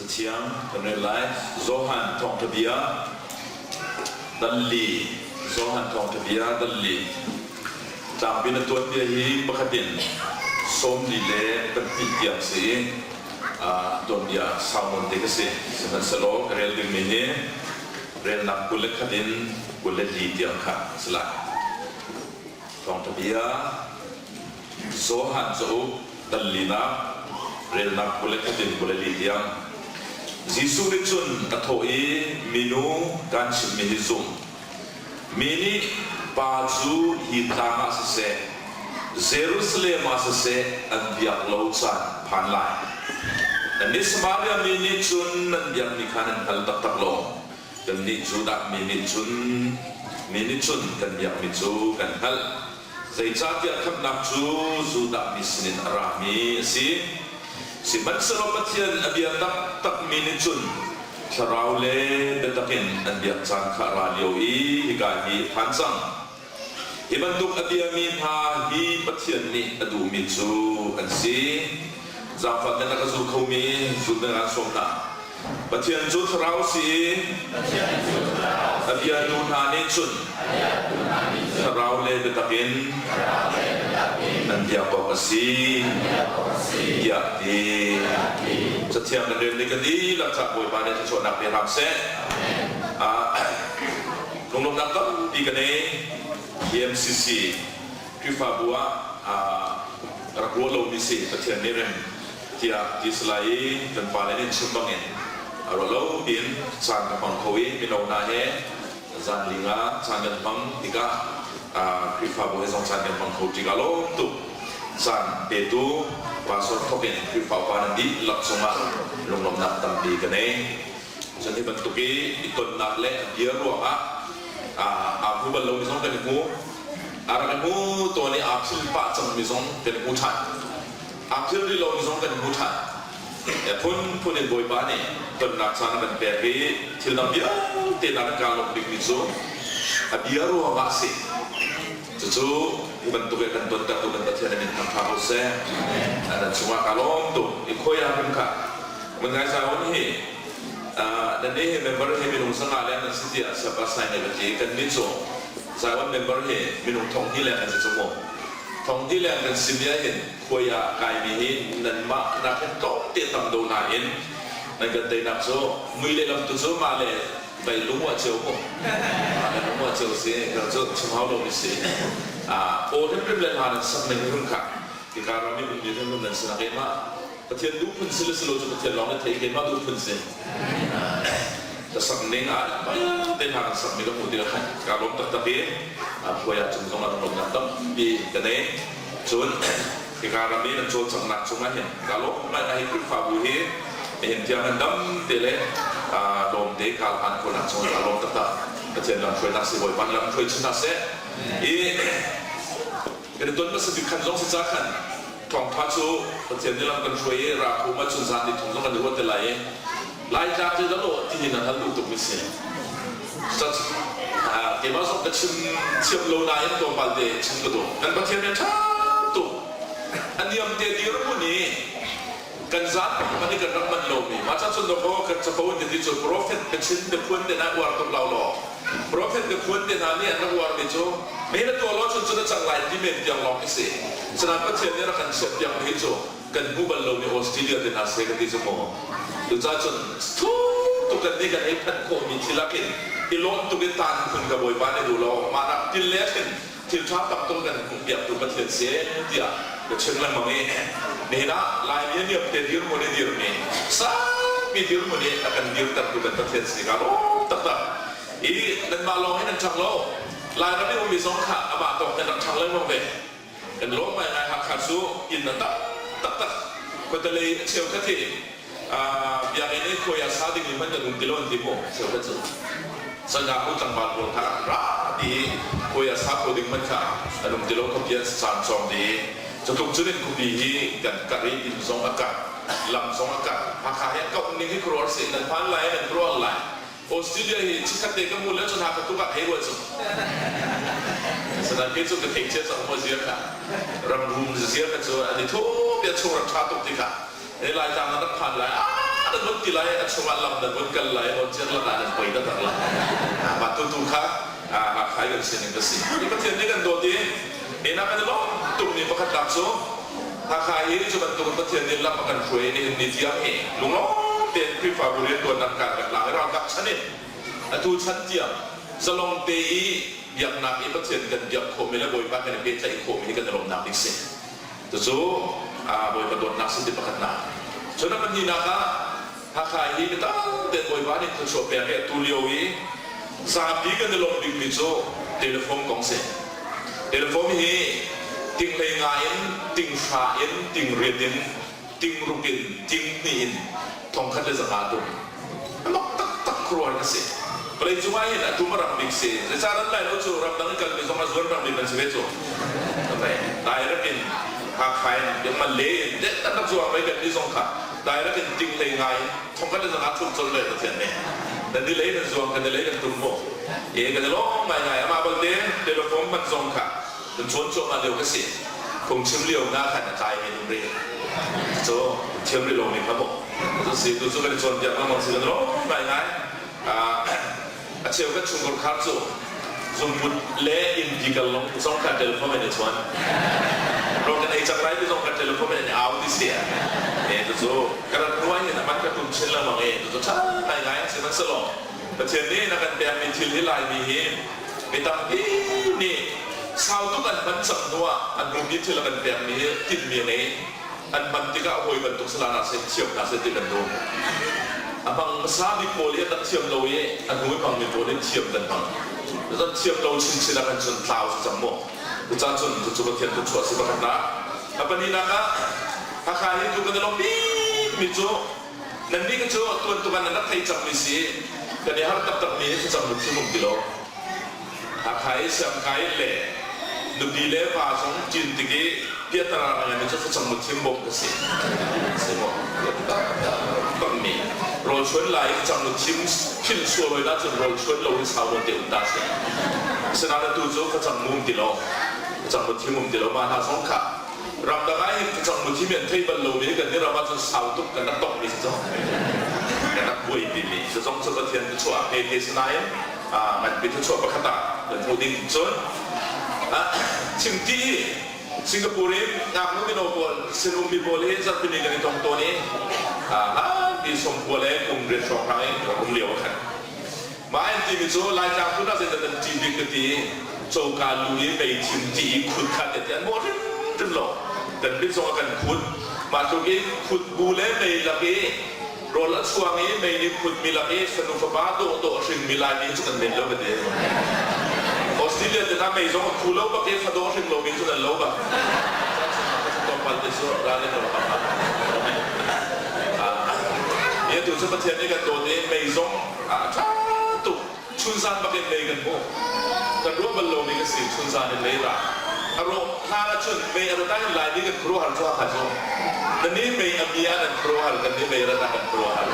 Cathiang kan rel lai. Johan Thawngṭha Bia dal li. Johan Thawngṭha Bia dal li. Tlangpi na tuanbia hi pakhat in 42 tiang si i tuanbia sau nawn te ka si. Sihmanhsehlaw ka rel dingmi hi relnak 21 in 24 tiang kha a si lai. Thawngṭha Bia Johan cauk dal linak relnak 21 in 24 tiang. Jesuh nih cun a thawh i, Minu, kaan chimhmi hi zum. Mi nih Pa cu hi tlang ah siseh, Jerusalem ah siseh an biak lo caan phan lai. Nannih Samaria mi nih cun nan biakmi kha nan hngal taktak lo. Kannih Judah mi nih cun mi nih cun kan biakmi cu kan hngalh. Zeicahtiah khamhnak cu Judah mi sinin a rami a si. Sihmanhsehlaw Pathian a bia taktakmi nih cun thlarau le biatak in an biak caan kha a ra lio i hika hi a phan cang. Hi bantuk a biami hna hi Pathian nih a duhmi cu an si. Zaangfah tein a ka zul khomi zul ding aan sawm hna. Pathian cu thlarau si i a biatu hna nih cun thlarau le biatak in an biak awk a si tiah ti. Cathiang kan rel ni kan dihlak cah Bawipa nih thluachuahnak pe hram seh. Lunglawmhnak tampi ka nei. EMCC Khrihfabu ah rak ruah lomi si Pathian nih rem tiah ti si lai i kan pale nih chim bangin a ruah lo tiin caan ka hmang kho i mino hna he zan linga caan kan hmang tikah Khrihfabu he zong caan kan hmang kho tikah lawm tuk caan petu pastor thawk in Khrihfa upa nan dihlak cungah lunglawmhnak tampi ka nei. Cun hi bantuk i i tonnak le bia ruangah aa hmu bal lomi zong kan i hmu. A rak i hmu tawn i aa phil pah cangmi zong kan i hmu ṭhan. Aa phil rih lomi zong kan i hmu ṭhan. Phunphun in Bawipa nih tonnak caan a kan pek i thil dang vialte nak in kaa lawmh bikmi cu a bia ruangah a si. Cucu hi bantuk i kan tontertu kan Pathian a min thangṭha ko seh. Nan cungah kaa lawm tuk. I khawi ah hrim kha Mun ngai zawn hi nan nih hi member hi minung 500 leng nan si tiah siapa sai nih ka ti. Kan nih cu Zion member hi minung 2000 leng kan si cu mu. 2000 leng kan si mi ahhin khuai ah kaimi hi nanmah nakin tlawmte tam do nain nan kan teinak cu mui lehlam tu cu mah le vai lung ah cio mu. Mah le lung ah cio si kan cu chim hau lomi si. Aw hrimhrim le hla nan sak ning hrim kha hika ram i ummi hrimhrim nan si nak mah Pathian duh phun si le si lo cu Pathian lawng nih thei keimah duh phun si. Ka sak ning ah te hna kan sak mi ka hmuh tikah khan kaa lawm taktak i khuai ah cung zong ah lawmnak tampi ka nei. Cun hika ram i nan cawlcanghnak cungah hin kaa lawm ngaingai hi Khrihfabu hi nihin tiang nan dam te le lawm te kaa hlan khawhnak cungah kaa lawm taktak. Pathian lam hruainak si Bawipa lam hruai chin hna seh. I kan i ton hmasa bik khan zong si ca khan Thawngtha cu Pathian nih lam kan hruai i rakhum ah cun zan ni thum zong kan i ruat te lai i Laitlak cu dah ti hin an hal duh tuk mi si. Keimah zong ka chim thiam lo nain tlawmpal te chim ka duh. Kan Pathian nih ṭha tuk. A niam te dirhmun i kan zan man i kan rak manh lomi mah ca cun dawkaw kan capo in ti cu prophet biachim biaphuan te hna uar tuk lo law prophet biaphuan te hna nih an rak uarmi cu me na tuah law cun cun a cang lai ti men tiang lawng hi si cunain Pathian nih rak kan chiah piak mi hi cu kan hmu bal lomi Australia te hna se ka ti cu mu cucaah cun thu tuk kan nih kan hei phanh khawhmi thil ah khin i lawm tuk in taan phun ka Bawipa nih duh lo mah nak til le khin thil ṭha tam tuk kan hmuhpiaktu Pathian si tiah ka chim lengmang i nihin ah Laimi a niam te dirhmun i dirmi sangpi dirhmun i a kan dirtertu kan Pathian si ka lawm taktak i nanmah lawng hin an ṭhang lo Lairam i ummi zong kha amah tawk hin rak ṭhang lengmang ve kan lawm ngaingai Hakha cu inn a tam taktak khuatelei a cheukhat hi biakinn i khuai ah sa ding in hmanh kan um ti lo an ti mu cheukhat cu sangah u tlangval pawl kha ra ti i khuai ah sa kho ding hmanh kha an um ti lo khuapi an caan cawng ti i cutluk cun in khuapi hi kan karh i inn zong a karh lam zong a karh Hakha hi a kauh ning hi khuaruahar si nan phan lai nan khuaruah lai Australia hi chikkhat te ka hmu le cun Hakha tuk ah hei ruat cu Sanan ke cu ka thei cia cang maw zia kha ram rum zia kha cu an i thup ya chung rak ṭha tuk ti kha he Laitlang na rak phan lai ah. nan vun ti lai, a chungah lam nan vun kal lai, aw ciar lakah nan poi taktak lai. Mah tutu kha Hakha i kan sining ka si. Hi Pathian nih kan dawt i inn ah kan i lawm tukmi pakhat nak cu Hakha hi cu bantuk Pathian nih lam a kan hruai i nihin ni tiang hi lunglawm tein Khrihfabu riantuannak kan kan lang i ralkap chan in atu chan tiang zalong te i biaknak i Pathian kan biak khawhmi le Bawipa kan i pehtlaih khawhmi hi kan i lawmhnak ding si. Cucu Bawipa dawtnak si ti pakhatnak. Cun a pahnihnak ah Hakha hi biatak tein Bawipa nih thluachuah pek i atu lio i zapi kan i lawmh bikmi cu telephone kong si. Telephone hi ting hlei nga in, ting hra in, ting riat in, ting ruk in, ting hnih in 1500 tum. A mak taktak khuaruahhar ka si. Vawlei cung ah hin a tum a rang bik si. Zeicah nan lai lo cu ramdang in kalmi zong a zuan rang bik nan si ve cu. Direct in Hakha in Malay in an rak zuang ve kan ni zong kha direct in ting hlei ngai in 1500 thum colh ve Pathian nih. Nan ni lei nan zuang kan ni lei kan tum mu. E kan i lawm ngai ngai amah balte telephone hman zong kha kan chawn cuahmah lio ka si. Phungchim lio na khan a tlai men um rih. Cu thiam rih lo mi kha maw. Cu si tu cu kan i cawnpiak lengmang si kan lawm ngai ngai. A cheu kan chungkhar khar cu zungput le innpi kal long zong kha telephone in i chuan. Rawl kan ei cang lai ti zong kan telephone in i au ti si. E cu ka rat hnu ah hin aman ka tum chin lengmang i cu ṭha ngai ngai sihmanhsehlaw Pathian nih na kan pekmi thil hi Laimi hi mi tampi nih sau tuk an hman cang hnu ah an hmumi thil a kan pekmi hi tinhmi a ngei. An hman tikah hawi bantuk sala hna seh thiam hna seh ti kan duh. A hmang hmasa bik pawl hi an rak thiam lo i a hnu i hmangmi pawl hi thiam kan hmang. Cun thiam lo chinchin ah kan cun tlau si cang mu. Cucaah cun cucu Pathian thluachuah si pakhatnak. A pahnihnak ah Hakha hi tu kan i lawmh bikmi cu nannih cu tuan tuk ah nan rak thei cangmi si kan i har taktakmi hi thlacam lu thim um ti lo. Hakha i siangkai le nupi le va zong ṭin tik i piahtana a ngeimi cu thlacam lu thim bawmh ka si. Si maw? Bangmi rawl chuan lai i thlacam lu thim philh sual oi ahcun rawl chuan lo in sau nawn te um ta si. Asinain atu cu thlacam mu um ti lo. Thlacam lu thim um ti lo. Mah hna zong kha ramdang ah hin thlacam lu thim hi an thei bal lomi kan i ram ahcun sau tuk kan rak tongmi si cu. Kan rak buaipimi. Cu zong cu Pathian thluachuah he te si nain nganpi thluachuah pakhat ah kan hmuh ding cun thingti Singapore in ngaknu mino pawl sinummi pawl hi zarhpini kan i tong tawn i hlanpi sawmkua le kum riat hrawnghrang in rak um lio ah khan mah an timi cu Laitlang phun ah zeidah nan ṭih bik ka ti coka lu i mei thim ti i khut kha te ti an mawh hrimhrim lo kan mit zong a kan khut mah tluk in khut bu le mei lak i Rawl a chuang i mei nih phutmi lak i fanu fapa dawhdawh a hringmi Laimi cu kan men lo ka ti. Australia te hna mei zong a khu lo bak i fadawh hring lomi cu nan lo bak. Tlawmpal te cu ral in rawk a tu cu Pathian nih kan dawt i mei zong a ṭha tuk. Chunzan bak in mei kan hmuh. Kan ruah bal lomi kan si chunzan in mei ra. A rawh hlan ahcun mei a rat ahhin Laimi kan khuaruahhar cu Hakha cu. Na nih mei a mi ah nan khuaruahhar, kan nih mei rat ah kan khuaruahhar.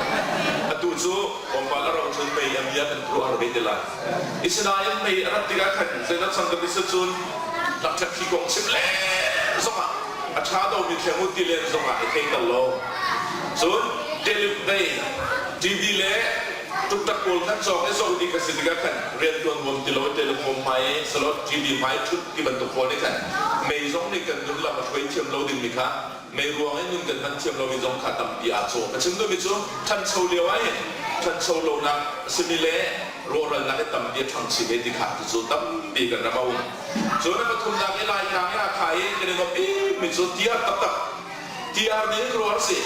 Atu cu tlawmpal a ro cun mei a mi ah kan khuaruahhar ve te lai. Asinain mei a rat tikah khan zeidah cang kan ti cun lakṭhat thi kong chim le zongah a ṭha domi theng u ti len zongah i thei tal lo. Cun TV le Tuktak pawl khan cawk i zoh ding a si tikah khan riantuan nuam ti lo telephone hmai salot TV hmai ṭhut ti bantuk pawl nih khan mei zong nih kan nun lam a hruai thiam lo dingmi kha mei ruang in nun kan hman thiam lomi zong kha tampi aa cawh. A chim duhmi cu ṭhancho lio ah hin ṭhancho lonak a simi le rawhralnak hi tampi a ṭhang chin ve ti kha cucu tampi kan ram a um. Cun a pathumnak i Laitlang i Hakha i kan i nuamh bikmi cu tiar taktak tiar nih hin ruah a si.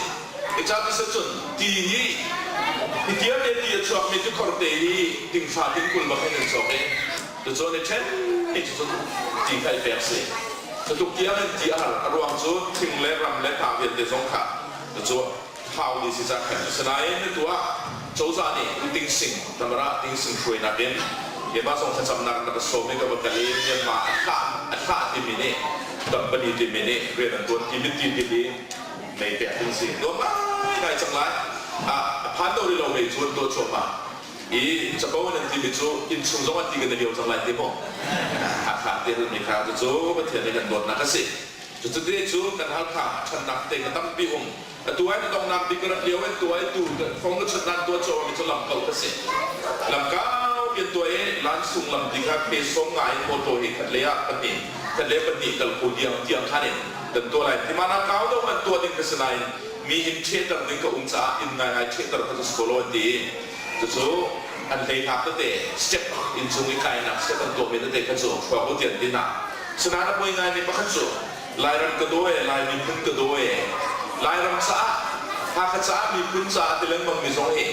Zeicahtiah cun ti hi hi tiate ti a chuakmi tikhor te hi tingfa tingkul bak in an chuak i cucu an i ṭhen i cucu ti kha i pek si. Cutluk tiang in ti a har. A ruang cu thing le ram le tlang vialte zong kha cucu hau dih si cah khan. Asinain atu ah cozah nih Tingsing Tamara Tingsing hruainak in keimah zong thlacamnak in rak ka sawm i ka va kal i Myanmar a thlah a thlah timi nih company timi nih rian an ṭuan ti mit ti ti i mei pek ding si nuam ngaingai cang lai. A phan do rih lo mei cu an tuah cuahmah i capo nan timi cu innchung zong ah ti kan i lio cang lai ti maw? Hakha ti halmi kha cucu Pathian nih kan dawtnak a si. Cucu te cu kan Halkha ṭhannak te ka tampi um. Atu ai na donghnak bik ka rat lio in tu ai tu fong ka chut nan tua caw mi cu lam kau ka si. Lam kau pian tua i lansung lam ti kha phe som nga in motor hi khat lei ah pahnih khat le pahnih kal kho diang tiang khan in kan tuah lai. Ti mana kau do man tuah ding ka si nain mi in ṭheter ding ka um caah inn ngaingai ṭheter kha cu si ko lo an ti i cucu an hleihlak tete step inn cung i kainak step an tuahmi tete kha cu hruak u tian tin ah Sinain a poi ngaimi pakhat cu Lairam ka daw e, Lai miphun ka daw e, Lairam caah, Hakha caah miphun caah ti lengmang mi zong hi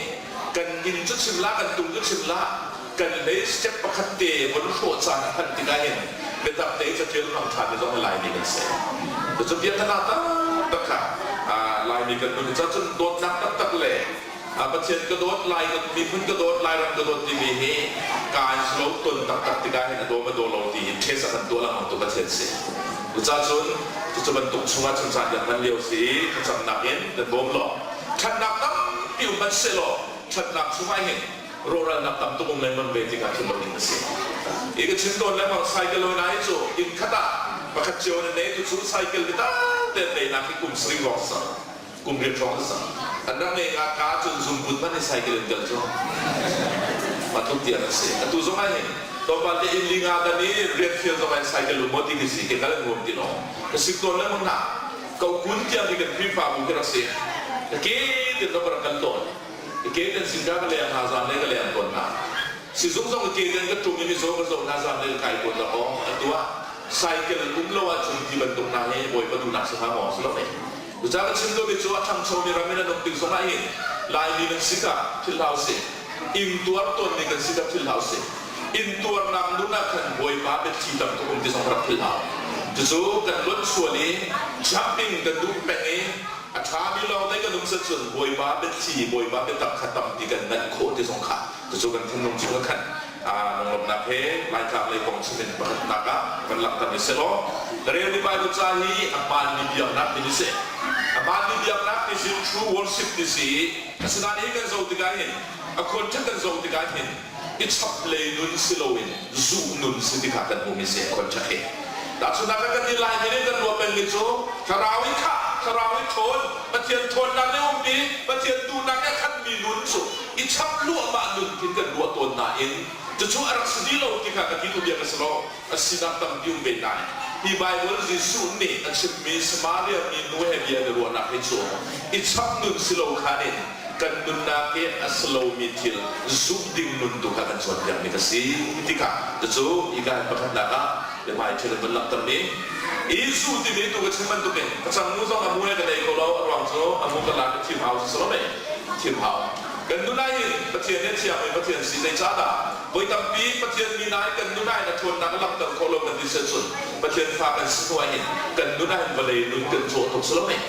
kan inn cu chim la, kan tung cu chim la, kan hlei step pakhat te von hrawh caan a phanh tikah hin biatak te catial hmang ṭha mi zong hi Laimi kan si. Cucu biaknak taktak kha Laimi kan nun ca cun dawtnak taktak le Pathian ka dawt lai, miphun ka dawt, Lairam ka dawt timi hi kaan lo ton taktak tikah hin a daw ma daw lo ti hi test a kan tuah lengmang tu Pathian si. Cucaah cun cucu bantuk chungah cun caan kan hman lio si i thlacamnak in kan bawm law ṭhatnak tampi um hmanh sehlaw ṭhatnak chungah hin rawhralnak tam tuk um lengmang ve tikah thil lo ding a si. I ka chim tawn lengmang cycle hoi na hi cu inn khat ah pakhat cio in nei tu cu cycle biatak tein neinak hi kum sarih lawng sang. Kum riat hrawng a sang. An rak ngei nga ka cun zungput hmanh hi cycle in kal cu mah tluk tiang a si. Atu zong ah hin tlawmpal te inn li nga dan i rian fial zong ah hin cycle um maw ti khi si ke kal an huam ti lo. Ka sik tawn lengmang hna. Kokun tiang hi kan Khrihfabu khi rak si. Ka ke tin rak rak kal tawn. Ka ke ten singka ka leng hna zan le ka leng tawn hna. Sizung zong ka ke ten ka ṭum i mizaw ka zoh hna zan le ka kai tawn la aw. Atu ah cycle um lo ahcun ti bantuk hna hi Bawipa duhnak si hnga maw? Si lo mei. Cucaah ka chim duhmi cu a ṭhangchomi ram in an um tik zongah hin Laimi nan si kha philh hlah usih. Intuar tawnmi kan si kha philh hlah usih. Intuarnak nun ah khan Bawipa biathli tam tuk um ti zong rak philh hlah. Cucu kan lonh sual i jumping kan duh peng i a ṭhami lawng te kan um set cun Bawipa biathli, Bawipa biatak kha tampi kan nganh khawh ti zong kha cucu kan thinlung chungah khan lunglawmhnak he Laitlang lei kong chim in pakhatnak ah kan langhter ni sehlaw relmi Bible ca hi a hmaanmi biaknak ti ni si. A hmaanmi biaknak ti si true worship ti si. Asinain hi kan zoh tikah hin a content kan zoh tikah hin i chap lei nun si loin zuh nun si ti kha kan hmuhmi si content hi. Tahchunhnak ah kan nih Laimi nih kan ruah pengmi cu thlarau i khah, thlarau i ṭhawn, Pathian ṭhawnnak nih umpi, Pathian duhnak nih a khatmi nun cu i chap luahmah nun khin kan ruah tawn nain cucu a rak si dih lo ti kha ka ti tu bia ka si lo. A sinak tampi um ve nain hi Baibal Jesuh nih a chimmi Samaria mi nu he bia an i ruahnak hi cu i chap nun si lo khan in kan nunnak hi a si lomi thil zumh ding nun tu kha kan cawnpiakmi ka si ti kha cucu hika hin pakhatnak ah biahmai thil an van langhtermi Jesuh timi tu ka chim bantukin ka cangnu zong a mu he ka nei ko lo a ruang cu a mu ka lak i thim hau si lo mei thim hau kan nun ah hin Pathian hi a thiangmi Pathian si zeicahdah voi tampi Pathian mi nain kan nun ah hin a ṭhawnnak a langhter khawh lo kan ti si ahcun Pathian fa kan si hnu ah hin kan nun ah hin vawlei nun kan cawh tuk si lo mei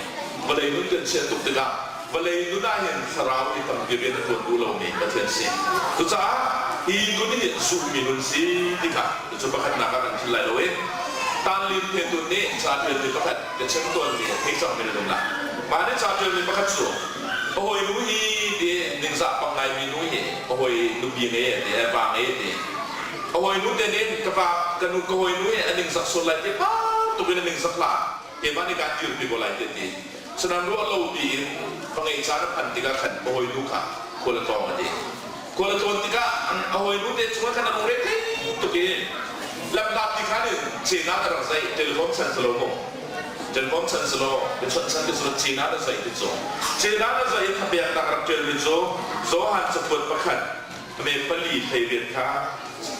vawlei nun kan chiah tuk tikah vawlei nun ah hin thlarau hi tampi rian a ṭuan duh lomi Pathian si. Cucaah hi nun hi zumhmi nun si ti kha cucu pakhatnak ah kan philh lai lo i Tanlin Phetun nih ca ṭialmi pakhat ka chim tawnmi a thei cangmi nan um lai. Mah nih ca ṭialmi pakhat cu a hawi nu hi ti ningzah pang ngaimi nu hi a hawi nupi ngei a ti va ngei a ti. A hawi nu te nih ka pa ka nu ka hawi nu hi a ningzak sual lai ti pa tuk in a ningzak hlah keimah nih kaan dirpi ko lai ti a ti. Sanan ruah lo piin fa ngeih caan a phanh tikah khan a hawinu kha khual a tlawng a ti. Khual a tlawn tikah a hawinu te cungah khan a lungre thei tuk i lamhlat ti khan in cenan a rak zaih telephone chan si lo mu. Telephone chan si lo biachawnh chan ti si lo cenan a zaih ti cu. Cenan a zaih i thapiaknak a rak ṭialmi cu Johan cakuat pakhat me pali hleiriat kha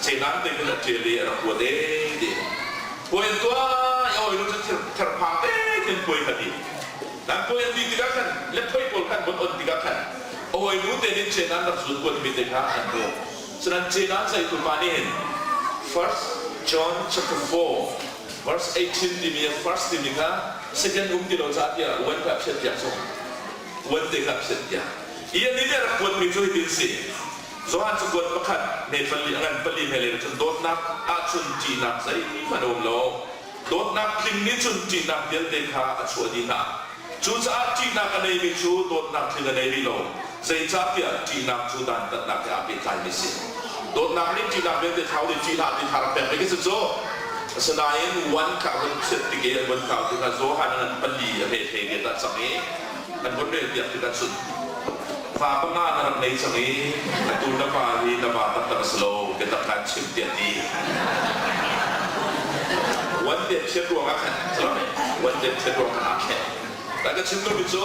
cenan te khin a ṭial i a rak kuat ee ti. Puai an tuah i a hawinu cu therphang te khin puai kha ti. Nan puai an ti tikah khan le phoi pawl khan von on tikah khan a hawinu te nih cenan rak zul kuatmi te kha an hmuh. Cunan cenan zeitu pa nih hin First John chapter 4 verse 18 timi first timi kha second um ti lo caah tiah one kha phiat piak cu one te kha phiat piak. I anih nih a rak kuatmi cu hitin si. Johan cakuat pakhat hme pali a ngan pali hme le cun dawtnak ahcun ṭihnak zeihmanh a um lo. Dawtnak tling nih cun ṭihnak vialte kha a chuah dih hna. Cucaah ṭihnak a neimi cu dawtnak tling a nei rih lo. Zeicahtiah ṭihnak cu dantatnak he aa pehtlaimi a si. Dawtnak nih ṭihnak vialte thlau dih ṭih hlah ti tha rak pek ve khi si cu. Asinain one kha a vun phiat tik i an vun kau tikah Johan an pali a he hlei riat ah cang i an vun relpiak tikah cun fa panga na rak nei cang i atu na pa hi na pa taktak a si lo biatak kaan chimh tiah ti. One te phiat ruangah khan one te phiat ruang khan aa thlen. Ka ka chim duhmi cu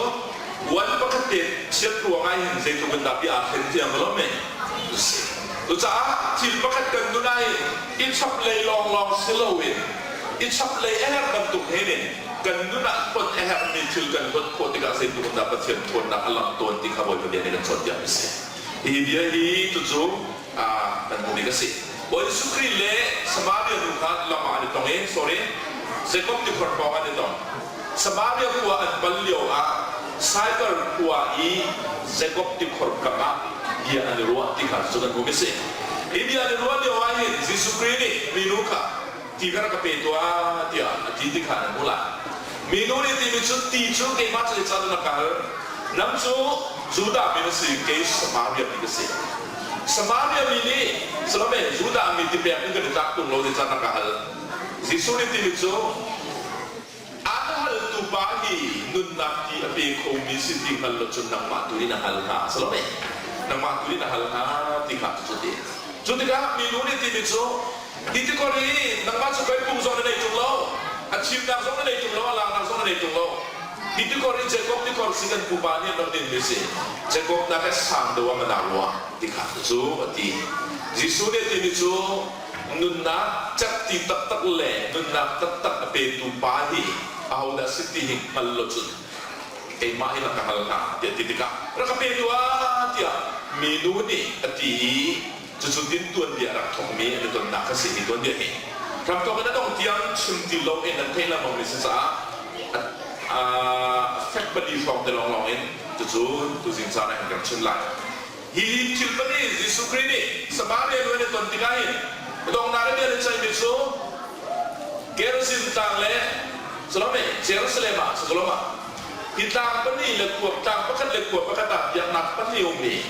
one pakhat te chiat ruangah hin zeitluk in dah bia aa thlen tiang ka lawm e. Cucaah thil pakhat kan nun ah hin i chap lei lawnglawng si loin i chap lei a herh bantuk hen in kan nun ah hlawt a herhmi thil kan hlawt khawh tikah zeitluk in dah Pathian ṭhawnnak a langh tawn ti kha Bawipa bia nih kan cawnpiak a si. Hi bia hi cucu kan hmuhmi ka si. Bawi Jesuh Khrih le Samaria nu kha lam ah an i tong i sorry Jacob tikhor pawng an i tong. Samaria khua an pal lio ah Sychar khua i Jacob tikhor kam ah bia an i ruah ti kha cu kan hmuh a si. Hi bia an i ruah lio ah hin Jesuh Khrih nih minu kha ti kha rak ka pe tuah tiah a ti ti kha nan hmuh lai. Minu nih timi cu ti cu keimah cu zeicah na ka hal? Nang cu Judah mi na si, kei Samaria mi ka si. Samaria mi nih Salome Judah mi ti pek in kan i tlak tung lo zeicah na ka hal? Jesuh nih timi cu An haltu pa hi nunnak ti a pe khomi si ti hngal lo cun nangmah tu nih na hal hnga a si lo mei? Nangmah tu nih na hal hnga ti kha cu ti. Cu tikah minu nih timi cu hi tikor hi nangmah cu kai pum zong na nei ṭung lo, a thimnak zong na nei ṭung lo, a laknak zong na nei ṭung lo. Hi tikor hi Jacob tikor si kan pupa nih an rak dinmi si. Jacob nak he sang deuh ah mana rua ti kha cu a ti. Jesuh nih a timi cu Nunnak cakti taktak le nunnak taktak a petu pa hi ahodah si ti hi hngal lo cun keimah hi na ka hal hnga tiah ti tikah rak ka pe tuah tiah minu nih a ti i cucu din tuanbia rak thawkmi an i tonnak kha si hi tuanbia hi hramthawk in a dong tiang chim ti lo in an theih lengmang mi si caah a fek pali hrawng te lawnglawng in cucu tuzing caan ah hin kan chim lai. Hi thil pahnih Jesuh Khrih nih Samaria nu an i ton tikah hin donghnak i bia an i ceihmi cu Gerizim tlang le Salome Jerusalem ah Salome ah hi tlang pahnih le khua tlang pakhat le khua pakhat ah biaknak pahnih a um i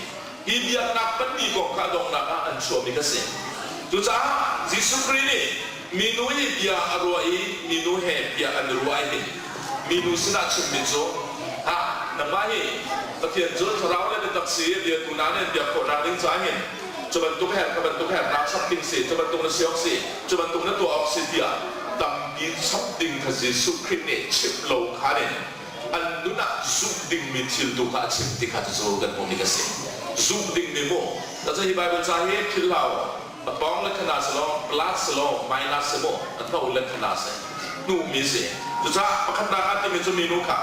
hi biaknak pahnih kong kha donghnak ah an chuahmi kha si. Cucaah Jesuh Khrih nih minu hi bia a ruah i minu he bia an i ruah i hin minu sinah chimmi cu ha nangmah hi Pathian cu thlarau le biatak si biatu hna nih an biak khawhnak ding caah hin cu bantuk her kha bantuk her naa chap ding si cu bantuk na si awk si cu bantuk na tuah awk si tiah tampi chap ding kha Jesuh Khrih nih chimh lo khan in an nun ah zumh dingmi thil tu kha a chim ti kha cucu kan hmuhmi ka si zumh dingmi mu hi Bible ca hi philh hlah u A pawng le khana si law, plus si law, minus si maw, a hno le khana si. Hnuhmi si. Cucaah pakhatnak ah timi cu minu kha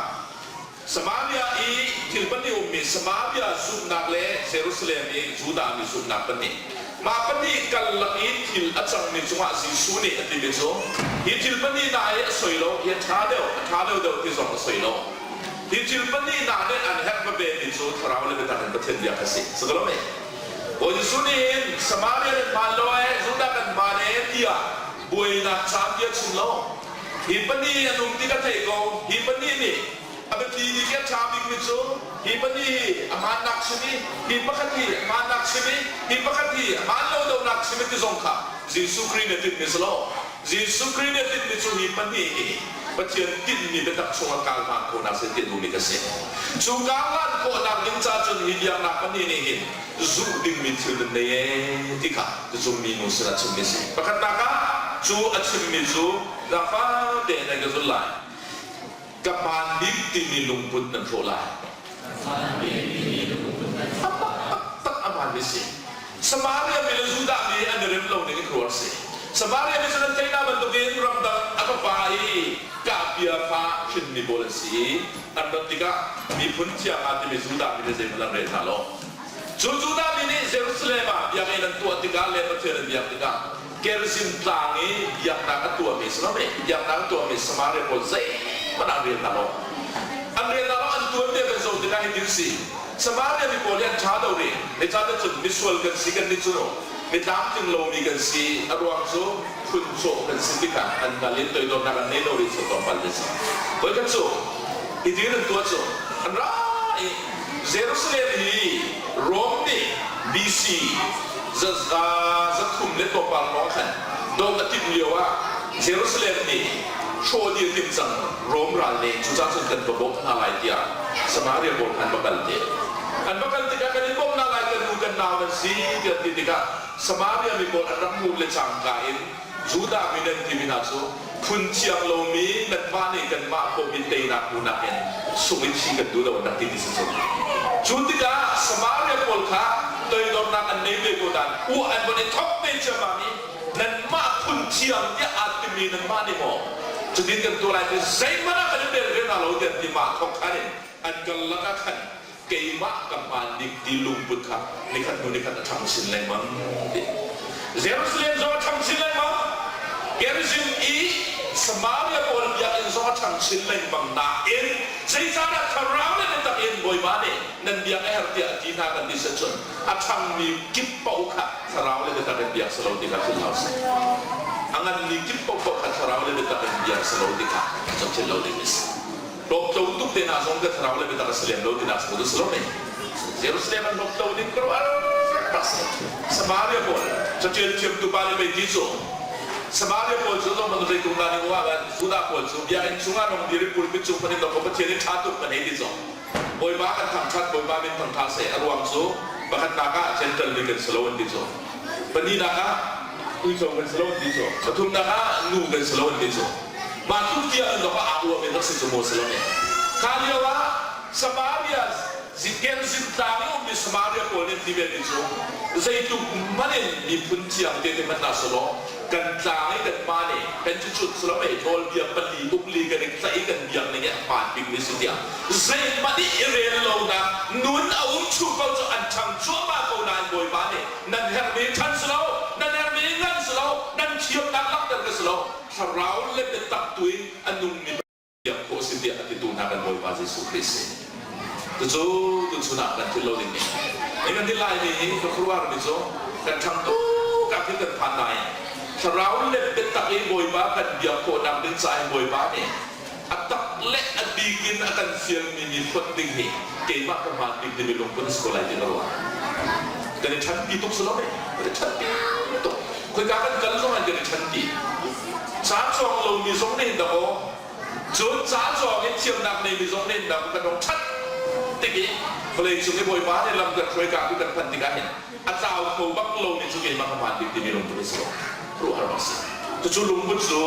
Samaria i thil pahnih ummi Samaria zumhnak le Jerusalem i Judah mi zumhnak pahnih. Mah pahnih karlak i thil a cangmi cungah Jesuh nih a timi cu hi thil pahnih hna hi a soi lo, hi a ṭha deuh, a ṭha deuh deuh ti zong a soi lo. Hi thil pahnih hna nih an herh veve mi cu thlarau le biatak in Pathian bia kha si. Si ko lo mei? Bawi Jesuh nih hin Samaria nan hmaan lo ee, Judah kan hmaan ee tiah buainak caan bia chim lo. Hi pahnih an um ti ka theih ko. Hi pahnih nih a biapi bik i a ṭha bikmi cu hi pahnih hi a hmaannak chim i hi pakhat hi a hmaannak chim i hi pakhat hi a hmaan lo donak chim i ti zong kha Jesuh Khrih nih a tinhmi si lo. Jesuh Khrih nih a tinhmi cu hi pahnih hi Pathian tinhmi biatak chungah kal hlan khawhnak si ti duhmi ka si. Cu kar hlan khawhnak ding ca cun hi biaknak pahnih nih hin zuh dingmi thil nan nei ee ti kha cucu minu sinah chimmi si. Pakhatnak ah cu a chimmi cu zaangfah tein nan ka zulh lai. Ka hmaan bik timi lungput nan hrawh lai. A taktak a hmaanmi si. Samaria mi le Judah mi an i rem lo ning in ruat si. Samaria mi cu nan theih hna bantukin ramdang a va pa i kahpia fa hrinmi pawl an si i an rat tikah miphun thiang ah timi Judah mi nih zeihmanh an rel hna lo. Cu Judah mi nih Jerusalem ah biakinn an tuah tikah le Pathian an biak tikah Gerizim tlang i biaknak a tuahmi si lo biaknak a tuahmi Samaria pawl zeihmanh an rel hna lo. An rel hna lo an tuanbia kan zoh tikah hitin si. Samaria mi pawl hi an ṭha lo rih. Zeicahtiah cun misual kan si kan nih cu mi tlamtling lomi kan si. A ruang cu phuncawh kan si tikah an hngal in toidornak an nei lo rih cu tlawmpal te si. Voikhat cu hitin an tuah cu an ra i Jerusalem hi Rom nih BC 300 le tlawmpal hrawng khan doh a timh lio ah. Jerusalem nih hrawh dih a timh cang Rom ral nih, cucaah cun kan va bawmh hna lai tiah Samaria pawl kha an va kal te. An va kal tikah kan in bawmh hna lai, kan u kan nau nan si tiah an ti tikah Samaria mi pawl an rak hmuh le cangka in Judah mi nan timi hna cu phun thiang lomi nanmah nih kanmah bawmh in teinak hmuhnak in sung in thi kan duh lo an rak ti ti si cu. Cu tikah Samaria pawl kha toidornak an nei ve ko nain uah an von i thok ve ciammam i nanmah phun thiang tiah aa timi nanmah nih maw cutin kan tuah lai ti zeihmanh ah kan i bel ve hna lo tiah an ti. Mah thok khan in an karlak ah khan keimah ka hmaan dik ti lungput kha nikhat hnu nikhat a ṭhang chin lengmang ti. Jerusalem zong a ṭhang chin lengmang. Gerizim i Samaria pawl biakinn zong a ṭhang chin lengmang nain zeicahdah thlarau le biatak in Bawipa nih nan biak a herh tiah a ti hna kan ti si cun a ṭhangmi kip paoh kha thlarau le biatak in biak si lo ti kha philh hlah usih. A nganmi kip paohpaoh kha thlarau le biatak in biak si lo ti kha cu philh lo ding a si. Hlawptlo tuk te hna zong ka thlarau le biatak a si lem lo tinak si cu si lo mei. Jerusalem an hlawptlo ding ka ruah tak si. Samaria pawl caṭial thiamtu pa nih pei ti cu Samaria pawl cu zong ban zeitung dan in uah Judah pawl cu biakinn chungah nong dir i pulpit cung hmanh in dawk Pathian i ṭha tuk kan hei ti zong Bawipa kan thangṭhat, Bawipa min thangṭha seh. A ruang cu pakhatnak ah Gentle mi kan si lo an ti cu. Pahnihnak ah uico kan si lo an ti cu. Pathumnak ah nu kan si lo an ti cu. Mah tluk tiang in dawk ah aa uam in rak si cu maw si lo ne. Kha lio ah Samaria Gerizim tlang i ummi Samaria pawl nih an ti ve mi cu zeitluk hmanh in miphun thiang te te hmanh hna selaw kan tlang i kanmah nih kan cucut silo mei nawlbia pali ukli kan i tlaih i kan biak ning hi a hmaan bikmi si tiah zeihmanh i i rel lonak nun a um chung ko cu an ṭhang cuahmah ko nain Bawipa nih nan herhmi ṭhan si lo, nan herhmi ngan si lo, nan thiamnak langhter ka si lo, thlarau le biatak tu in a nungmi biak khawh si tiah a titu hna kan Bawipa Jesuh Khrih si. Cucu tuchun ah kan philh lo ding ni. Ni kan ti laimi hi ka khuaruahmi cu kan ṭhang tuk ah khin kan phan nain thlarau le biatak i Bawipa kan biak khawhnak ding caah hin Bawipa nih a tak le a bik in a kan fialmi mi phot ding hi keimah ka hmaan bik timi lungput a si ko lai ti ka ruah. Kan i ṭhanpi tuk si lo mei? Kan i ṭhanpi tuk. Khoika kan kal zong ah kan i ṭhanpi. Ca cawng lomi zong nih hin dakaw cun ca cawng in thiamnak neimi zong nih hin dakaw kan rong ṭhat tik i vawlei cung i Bawipa nih lam kan hruai ka kan phanh tikah hin a tlau kho bak lomi cu keimah ka hmaan bik timi lungput a si lo. Ruahar bak si. Cucu lungput cu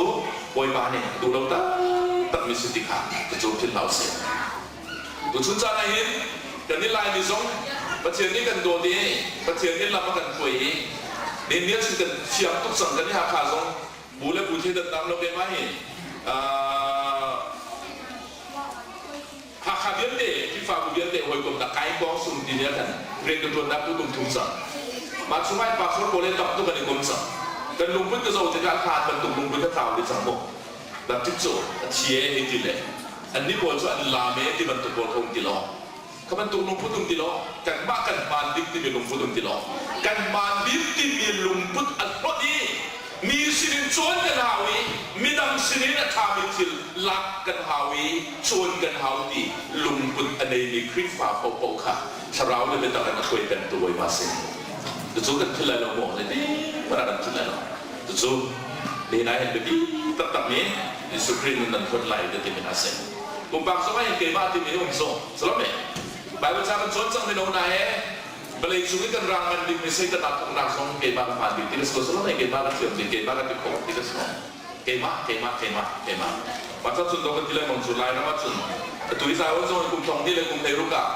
Bawipa nih a duh lo taktakmi si ti kha cucu philh hlah usih. Tuchun caan ah hin kan i Laimi zong Pathian nih kan dawt i Pathian nih lam a kan hruai i nihin cun kan fiang tuk cang. Kan i Hakha zong bu le bu thleidannak lo keimah hi Hakha vialte Khrihfabu vialte hawikomnak kai kong sung ti nih khan rian ka ṭuannak tu kum thum cang. Mah chungah hin pastor pawl he tam tuk an i kom cang. Kan lungput ka zoh tikah hlan bantuk lungput a tlau dih cang mu. Baptist cu a thi e hei ti le annih pawl cu an laam e ti bantuk pawl kha um ti lo. Kha bantuk lungput um ti lo. Kanmah kan hmaan bik timi lungput um ti lo. Kan hmaan bik timi lungput a hlonh i mi sinin cawn kan hau i midang sinin a ṭhami thil lak kan hau i cawn kan hau ti lungput a neimi Khrihfa paohpaoh kha thlarau le biatak in a hruai pengtu Bawipa si. Cucu kan philh lai lo maw? Zeitin hmanh ah kan philh lai lo. Cucu nihin ah hin biapi taktakmi Jesuh Khrih nun nan hlawt lai ti timi hna si. Pumpak zong ah hin keimah timi hi um zung. Salome. Bible ca kan cawn cang mino hna he vawlei cung i kan rang ngan dingmi Satan aa thawknak zong keimah ka hmaan ding ti ka si ko. Salome keimah ka thiam ding, keimah ka ti khawh ti ka si ko. Keimah, keimah, keimah, keimah. Mah ca cun dawh kan ti lengmang cu Lairam ah cun atu i Zion zong hi kum thong hnih le kum 16 ah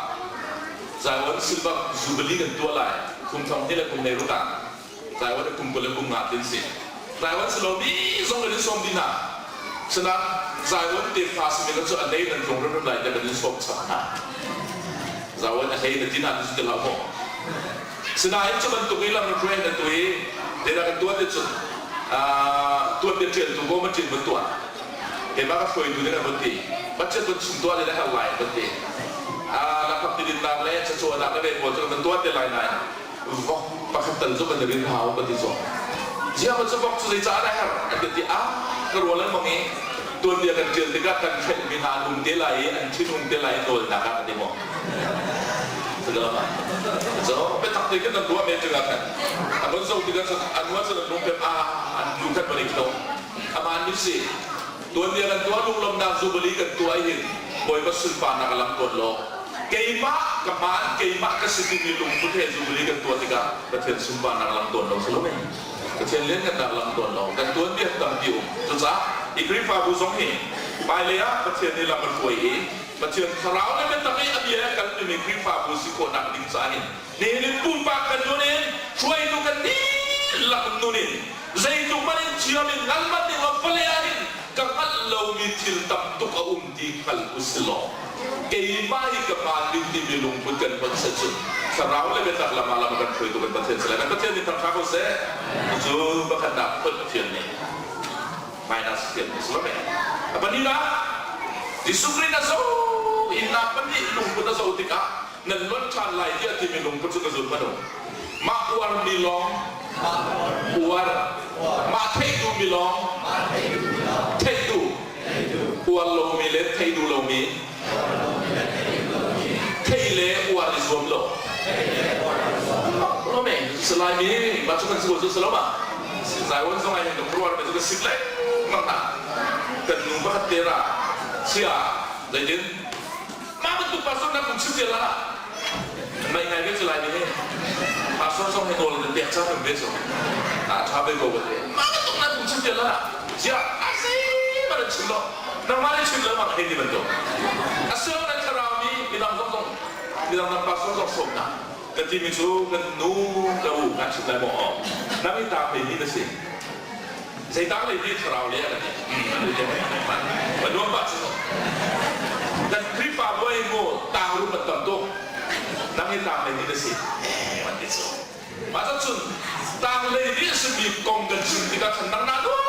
Zion Silver Jubilee kan tuah lai. Kum thong hnih le kum 16 ah Taiwan i kum 20 le kum nga tin si. Taiwan si lo mi zong kan in sawm dih hna. Sinain Zion tefa simi cu a lei nan tlung rimrim lai tiah kan in sawm chap hna. Zion a hlei na ti hna ti hlah maw? Sinain cu bantuk i lam hruai na tu i zeidah kan tuah ti cun tuan bia ṭial tu ko ma ṭin van tuah. Keimah ka hruaitu ding an van ti. Pathian van chung tuah le na herh lai an van ti. Lakphak tidinnak le cacawnnak le ve pawl cu kan van tuah te lai nain vok pakhat tal cu kan i rin hau ka ti zaw. Ziah cu vok cu zeicah a herh an ka ti ah ka rual lengmang i tuanbia kan ṭial tikah kan hrelhmi hna an um te lai i an thinhung te lai i nawlnak ah ka ti maw. si ka lama. So biatak te khin nan ruah men tikah khan a von zoh tikah cun an ruah cun an lungpem a an lu khan van i kho. Amaan mi si. Tuanbia kan tuah lunglawmhnak zubali kan tuah i hin Bawipa sunparnak a lang tawn lo. Keimah ka hmaan keimah ka si timi lungput he zubali kan tuah tikah Pathian sunparnak a lang tawn lo si lo mei? Pathian lianngannak lang tawn lo. Kan tuanbia tampi um. Cucaah hi Khrihfabu zong hi hmailei ah Pathian nih lam a hruai i Pathian thlarau le biatak i a bia a kalpimi Khrihfabu si khawhnak ding caah hin nihin in pumpak kan nun in hruaitu kan dihlak nun in zeitluk hmanh in thiam in ngal hmanh ning law vawlei ah hin ka hngalh lomi thil tam tuk a um ti hngal usilaw keimah hi ka hmaan ding timi lungput kan hman set cun thlarau le biatak lam ah lam a kan hruaitu kan Pathian si lai. Kan Pathian nih thangṭha ko seh. Cucu pakhatnak phun Pathian nih minus Pathian nih si lo mei. A pahnihnak Jesuh Khrih na zo innak pahnih lungput a zo tikah nan lonh ṭhan lai tiah timi lungput cu ka zul hmanh u. Mah uarmi lawng uar, mah theih duhmi lawng theih duh, uar lomi le theih duh lomi theih le uar i zuam lo. Lo me salai mi mah cu kan si ko cu si lo ma? Zaiwan zong ai hin ka ruar me cu ka sik lengmang hna. Kan nu pakhat te ra chia zeitin Mah bantuk pastor na kum chim tial ah mei ngai ve cu lai ni pastor zong he nawl nan pek cang kan ve cu a tha ve ko ka ti mah bantuk na kum chim tial ah zia a zei ma nan chim lo nangmah nih chim lo ma hei ti bantuk a sio nan thlarau mi midang zong zong midang dang pastor zong sawm na ka ti mi cu kan nu ka u kan chim lai maw nang i ta phei ni na si Zeitang lei ti thlarau lei ah kan ti. Ka nuam pah cu. Kan Khrihfa buai mu tang rum an tam tuk. Nang hi tang lei ni na si. Eh man ti cu. Mah cun tang lei ni a simi kong kan chim tikah khan nang na nuam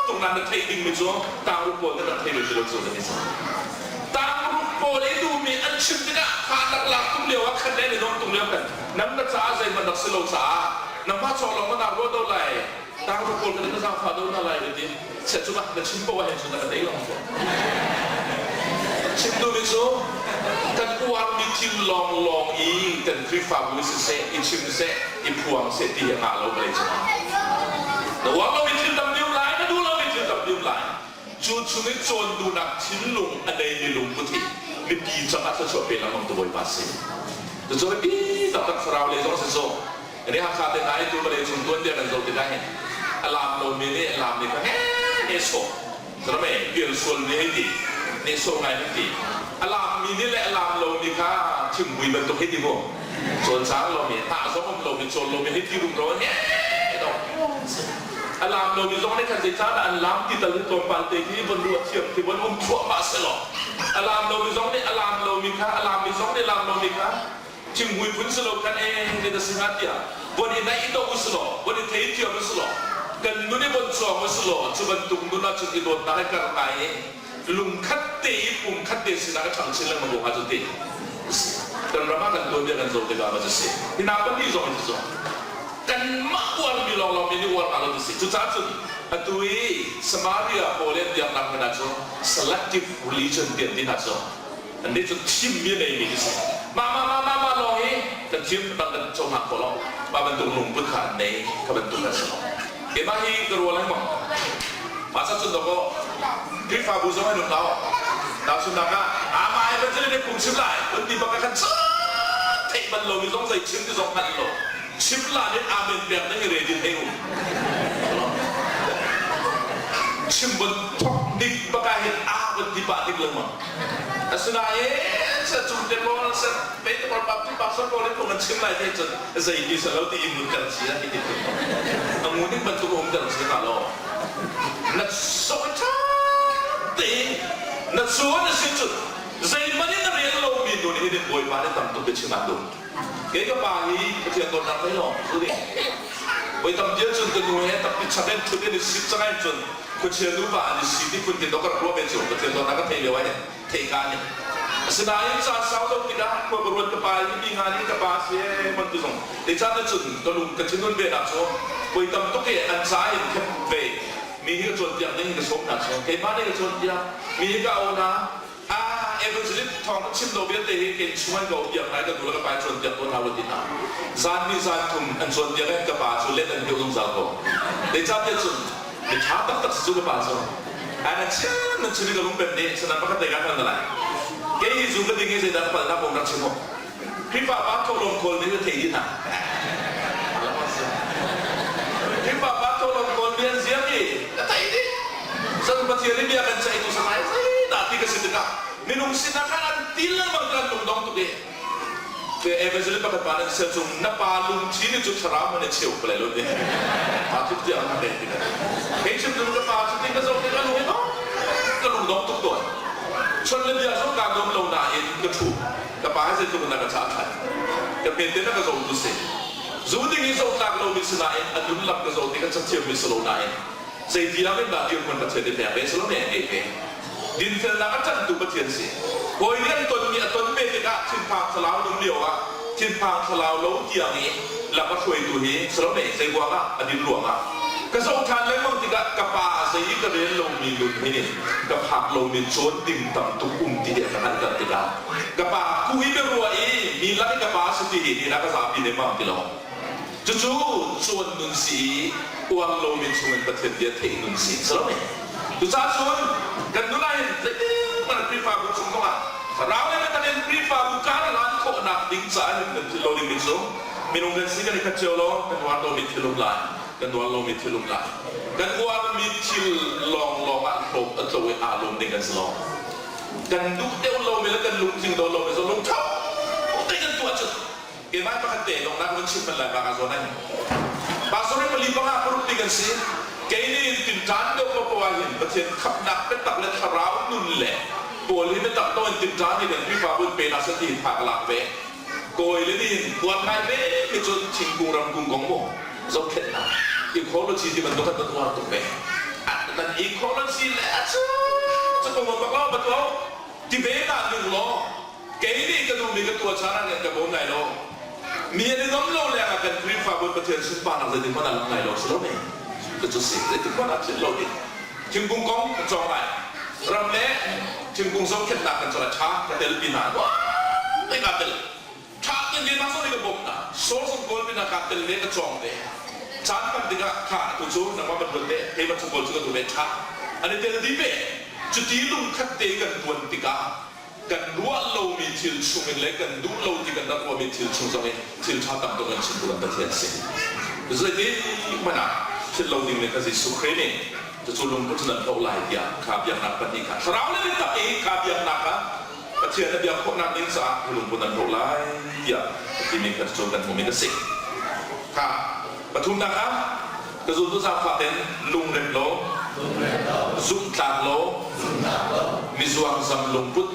tuk na na theih ding mi cu tang rup pawl na rak thei ve ti lo cu na ti cu. Tang rup pawl i duhmi an chim tikah kha nak lak tuk lio ah khan le ni nuam tuk lio kan nan na caah zeihmanh rak si lo caah nangmah cawk lawng na ruah do lai Tangka pawl kan na zaangfah do na lai ti set cu na chim poah hin cun na ka tei lawng ko. Chim duhmi cu kan uarmi thil lawnglawng i kan Khrihfabu siseh, i chim seh, i phuang seh ti hi a ngah lo vawlei cungah. Na uar lomi thil tam deuh lai, na duh lomi thil tam deuh lai. Cu chung i cawn duhnak thinlung a neimi lungput hi mipi cangah thluachuah pe lengmang tu Bawipa si. Cucu biapi taktak thlarau lei zong si cu. Ri Hakha te hna i tu vawlei cung tuanbia kan zoh tikah hin a laam lomi nih a laammi kha he nehsawh zarame pialsual nih hei ti nehsawh ngai hei ti a laammi nih le a laam lomi kha thingmui bantuk hei ti mu cawn cang lomi hnah zong um lomi cawn lomi hei ti rumro he do a laam lomi zong nih khan zeicahdah an laam ti tal hi tlawmpal te khi von ruah thiam khi von um thluahmah selaw a laam lomi zong nih a laam lomi kha a laammi zong nih laam lomi kha Thinghmui phun si lo khan ee zei dah si hnga tiah von i naih i doh usih law von i thei thiam usih law kan nun i von cuang usih law cu bantuk nun ahcun i dawtnak i kar ngai i lungkhat te i pumkhat te sinak a ṭhang chin lengmang ko hnga cu ti kan ram ah kan tuanbia kan zoh tikah ma cu si hi hna pahnih zong hi cu kanmah uarmi lawnglawng mi nih uar hna lo ti si cucaah cun atu i Samaria pawl i an biaknak hmun ah cun selective religion ti an ti hna cu Annih cu thimmi a neimi an si. Mah mah mah mah mah lawng hi kan thim bang kan cohlang khawh lo. Mah bantuk lungput kha an nei kha bantuk an si lo. Keimah hi ka rual lengmang. Mah ca cun dawkaw Khrihfabu zong an um lo. Tahchunhnak ah amah evangelist nih phungchim lai un ti bak ah khan theih bal lomi zong zei chim ti zong hngalh lo. Chim lan in amen pek ding i ready thei um. Chim bon thok dik bak ah hin a van ti pah dik lengmang. Asinain sa cung te pawl sa pe te pawl pap pa sa pawl in phung an chim lai te cun zei ti sa lo ti in mun ter si a ti a ngu ning bantuk um ter si hna lo na so tha te na chuan a si cun zeihmanh in a rel lomi nu nih hin bawipa nih tam tuk biachim an duh kei ka pa hi Pathian dawtnak thei lo zu ding voi tam tia cun ka nu he tappi chak in thut in i sip cangai cun khuachia nuva an i si ti phun tin dok rak ruah ve cu Pathian dawtnak ka thei lio ah hin thei ka nih asinain caan sau lo tikah khua ka ruat ka pa hi mi nga nih ka pa si man tu zong te caan na cun ka lung ka thinun ve nak cu voi tam tuk i an ca in khep ve mi hi ka cawnpiak ding ka sawm hna cu keimah nih ka cawnpiak mi hi ka au hna. Evangelist thawng na chim do vialte hi kei chung an ka biak hna i ka nu le ka pa in cawnpiak tawn hna u ti hna. Zan ni zan thum an cawnpiak i ka pa cu let an heuh zungzal ko. Zeicahtiah cun mi ṭha taktak si cu ka pa cu. Ai nan chim nan chim i ka lungpem nih sanan pakhat te ka hngal na lai. Kei hi zu ka ding i zeidah ka palh hna kong rak chim u. Khrihfa pa thawhlawm khawl mi na thei dih hna. Khrihfa pa thawhlawm khawl mi an ziak i ka thei dih. San Pathian i bia kan ceih tu sanai zeidah ti ka si tikah minung sinah khan an til lengmang kan lungdong tuk i te evangelist pakhat pa nan sel cung na pa lungthin i cu thlarau man i cheu ko lai lo ti ma tluk tiang na kai tikah kei chim dun ka pa cu ti ka zoh tikah lung i dong ka lungdong tuk tawn chon le bia zong kaa nuam lo nain ka ṭhu Ka pa he zeitluk in dah ka cah ṭhan. Ka hmete na ka zohtu si. Zu ding i zohtlak lomi si nain a nun lam ka zoh tik a cathiammi si lo nain zeitiang in dah dirhmun Pathian nih pek ve si lo ne ngei ve. Dinfelnak a ṭanhtu Pathian si. Hawi nih an tonmi a ton ve tikah thinphang thlalau nung lio ah thinphang thlalau lo tiang i lam a hruaitu hi si lo ne zei ruangah a din ruangah ka zoh ṭhan lengmang tikah ka pa zei i ka rel lomi nun hi nih ka phak lomi cawn ding tam tuk um ti hi a ka hngalhter tikah ka pa ku i biaruah i mi lak i ka pa si ti hi na ka zapi lemmam ti lo. Cucu cuan nun si i uang lomi chungin Pathian bia theih nun si si lo mi. Cucaah cun kan nun ah hin zeitin hmanh Khrihfabu chung zongah thlarau le biatak in Khrihfabu kar hlan khawhnak ding caah hin kan philh lo dingmi cu minung kan si kan i khat cio lo kan uar lomi thil um lai kan uar lomi thil um lai kan uarmi thil lawnglawng ah hlawp a tlo i aa lawm ding kan si lo. Kan duh deuh lomi le kan lungtling deuh lomi zong lungtho te kan tuah cun keimah pakhat te lawng nak vun chim hmanh lai bak ah zawn ai pastor hi pali panga paruk ti kan si kei nih tinṭan deuh ko ko ah hin Pathian khamhnak biatak le thlarau nun le pawl hi biatak to in tinṭan hi kan Khrihfabu in pe hna seh ti hin tha ka lak ve kawi le nih hin huat ngai ve mi cun thingkung ramkung kong mu zohkhenhnak ecology ti bantuk kan tuar tuk ve nan ecology le a cu cu ko bak lo bak lo ti ve na ning law kei nih ka duhmi ka tuah caan ah ka bawm lai lo mi an i nom lo leng ah kan Khrihfabu Pathian sunparnak zeitin hmanh a lang lai lo si lo me cu si zeitin hmanh ah philh lo ding thingkung kong kan cawng lai ram le thingkung zohkhenhnak kan cawng lai tha ka tel pi hna te ka tel Ṭha tein keimah zong nih ka bawmh hna. Source of gold pinah kaa tel ve, ka cawng ve. Caan tam tikah kha atu cu nangmah van ruat ve, keimah cu gold cu ka duh ve ṭha. An i tel dih ve. Cuti lungkhat te i kan ṭuan tikah kan ruah lomi thil chungin le kan duh lo ti kan rak ruahmi thil chung zong in thil ṭha tam tuk kan chimtu kan Pathian a si. Zeitik hmanh ah philh lo ding le ka Jesuh Khrih nih cucu lungput cu nan hloh lai tiah kha biaknak pahnih kha thlarau le biatak i kha biaknak kha Pathian na biak khawhnak ding caah lungput an hloh lai tiah a timi kha cu kan hmuhmi a si. Kha pathumnak ah ka zultu zaangfah tein lungrep law, zumhtlak law, mizuangzam lungput,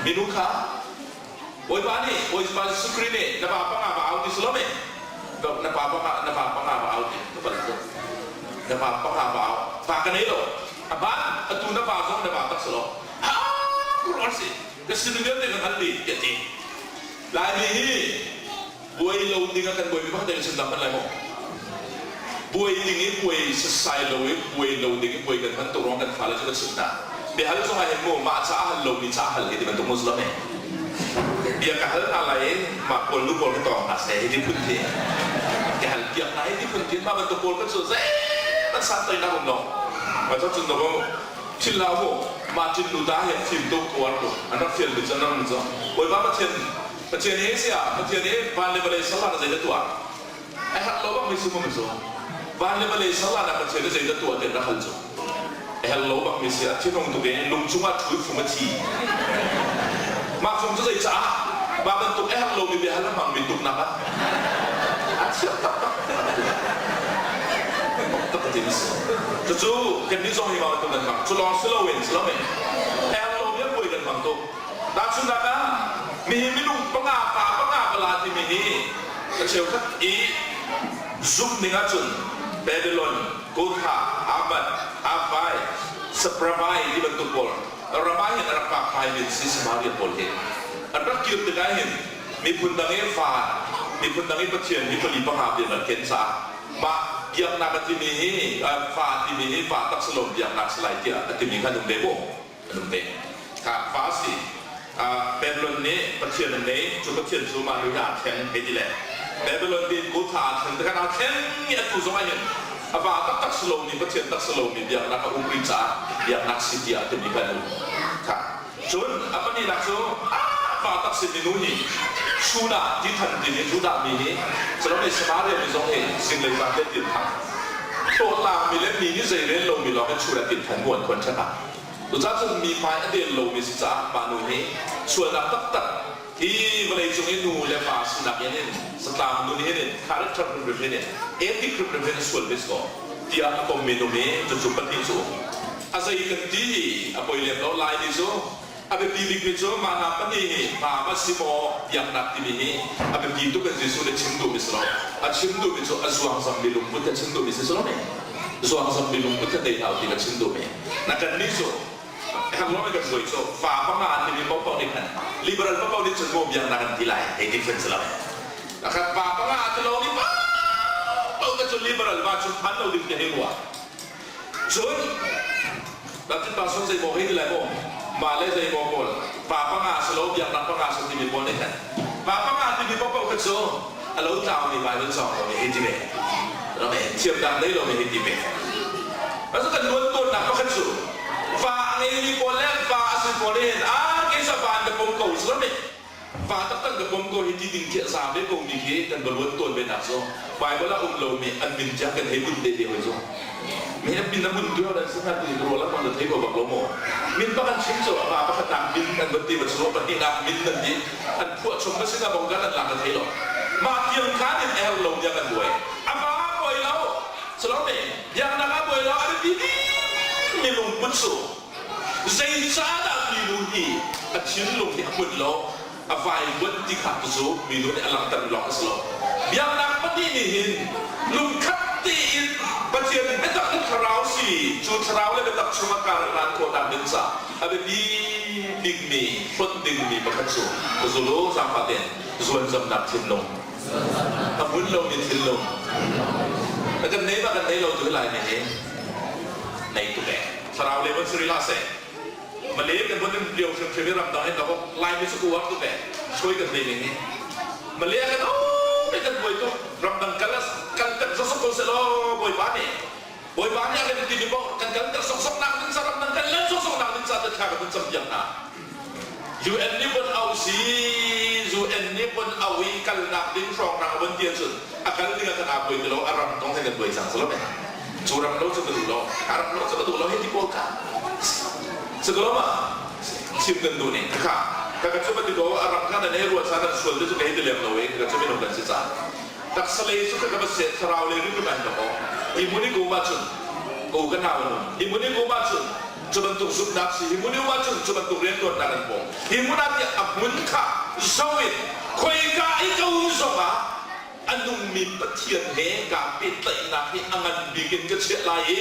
minu kha Bawipa nih Bawipa Jesuh Khrih nih na pa panga va au ti si lo mi na pa panga na pa panga va au ti ka pal na pa panga va au pa ka nei lo A ban atu na va zong na va tak si lo. Ha kur si. Ka sin vialte kan hal dih tiah ti. Laimi hi buai lo ding ah kan buai mi pakhat in chim dang kan lai maw? Buai ding i buai sasai lo i buai lo ding i buai kan hman tuk ruang kan fale cu ka chimh hna. Biahal zong ah hin mu mah ca hal lomi ca hal hi ti bantuk Muslim e. Bia ka hal hna lai i mah pawl nu pawl ka tawng hna seh hi ti phun khi. Ka hal piak hna hi ti phun khi mah bantuk pawl kan cu zeihmanh santlainak um lo. Mah cun cun mu thil la mu Martin Luther hi fim tuk uar tuk an rak fial mi cu an rak cu Bawipa Pathian Pathian he sia Pathian he van le vawlei sal ah zei dah tuah a herh lo bak mi si mu cu van le vawlei sal ah Pathian he zei dah tuah ti an rak hal cu a herh lo bak mi si a thinung tuk i lung cungah ṭhu i fung a thi mah fung cu zei caah mah bantuk a herh lomi biahal a hmangmi tuknak ah a thiam taktak tak ti si cucu kannih zong hi mah bantuk kan hmang cu lawng si loin si loin a herh lomi a puai kan hmang tuk tahchunhnak ah mihi minung panga pa panga pala timi hi a cheukhat i zumh ning ahcun Babylon Kutha, Ahmad, Afai, Sapravai ti bantuk pawl ram ah hin a rak pak phaimi an si Samaria pawl hi. An rak kir tikah hin miphun dang i fa, miphun dang i Pathian hi pali panga tiang an ken caah mah biaknak a timi hi fa timi hi fa tak si lo biaknak si lai tiah a timi kha an um ve maw? An um ve. Kha pa a si. Babylon nih Pathian an nei, cu Pathian cu mah nu he aa thleng hei ti le Babylon nih kutha aa thlen tikhan aa thleng i atu zong ah hin a va taktak si lomi Pathian tak si lomi biaknak a um rih caah biaknak si tiah timi kan um. Kha. Cun a pahnihnak cu a va tak simi nu hi chun ah ti than timi Judah mi hi Salome Samaria mi zong hi zinglei zan te tin thang hlawhlang mi le mi nih zei rel lomi lawng in chun ah tin than mu an thuan ṭhan ah. Cucaah cun mi hmai a del lomi si caah mah nu hi sualnak taktak hi vawlei cung i nu le pa sinak in in zatlang nun hin in character hrimhrim hin in ethic hrimhrim hin a sual ve si kaw tiah a pommi nu hi cucu pahnih cu a zei kan ti a poi lem lo. Laimi cu a biapi bikmi cu mah hna pahnih hi hma ma si maw biaknak timi hi a biapi tuk in Jesuh nih chim duhmi si lo. A chim duhmi cu a zuangzammi lungput a chim duhmi si si lo mi zuangzammi lungput kha nei hlah u ti ka chim duhmi. Na kan nih cu hang lawng in kan buai cu fa panga an timi paohpaoh nih khan liberal paohpaoh nih cun maw biaknak an ti lai hei difference lo. Akhat pa panga ti lo ni paohpaoh ka cu liberal va cu phan lo ding ti hei ruah. Cun Baptist pastor zei maw hei ti lai maw mah le zei maw pawl pa panga si lo biaknak panga si timi pawl nih khan pa panga timi paohpaoh kha cu a lo tlaumi Bible cawng lo mi hei ti ve thiamnak nei lo mi hei ti ve. Azu kan luan tawnnak pakhat cu va a ngeimi pawl le va a si pawl hin a kei sa van ka pom ko si lo va taktak ka pom ko hi ti ding khi a za ve ko mi khi kan va luan tawn ve nak cu Bible ah um lomi an min tiang kan hei bunh te te hoi cu mi an min a bunh tu an si hna ti rual ah na thei ko bak lo maw min bak an chim cu a pa pakhat nak min an van ti va cu pahnihnak min an ti an phuah chom va sin a bong kan an lak an thei lo mah tiang khan in er lo tiang kan buai a va buai lo Salome biaknak ah buai lo a biapi mi lungput cu Zeicahdah minu hi a thinlung hi a hmun lo, a vaivuanh ti kha cu minu nih a langhter lawng a si lo. Biaknak pahnih nih hin lungkhat tein Pathian biatak le thlarau si, cu thlarau le biatak chungah kar hlan khawhnak ding caah a biapi bikmi hlonh dingmi pakhat cu ka zul u, zaangfah tein zuanzamnak thinlung, a hmun lomi thinlung. Kan nei ma kan nei lo tu hi Laimi hi nei tuk ee. Thlarau le von si rih hlah seh. Malay kan von in lio hrimhrim i ramdang in rak Laimi cu uar tuk ee. Soi kan nei ning hi. Malay kan oh kan buai tuk. Ramdang kal kal ter sawsawk ko selaw Bawipa nih Bawipa nih a kan ti mi paoh kan kal ter sawksawk nak ding ca ramdang kan lan sawksawk nak ding ca te thla kan vun cam piak hna. UN nih von au si UN nih von au i kalnak ding hrawnghrang a von ti ahcun a kal ding ah kan aa buai ti lo a ram kong he kan buai cang si lo me. Cu ram lo cu ka duh lo a ram lo cu ka duh lo hei ti pawl kha si ko lo ma chim kan duh ning kha ka ka cu ti ko a ram kha nan ei ruat sa nan sual te cu ka hei ti lem lo e ka cu minung kan si ca taksa lei cu ka ka va set thlarau lei rin kan ka ko hi mun i kum ahcun ko ka nau nung hi mun i kum ahcun cu bantuk zumhnak si hi mun i um ahcun cu bantuk riantuannak an pawm hi mun ah tiah a hmun kha zo in khoika i ka um zong ah A nungmi Pathian he kaa pehtlaihnak hi a ngan bik in ka chiah lai i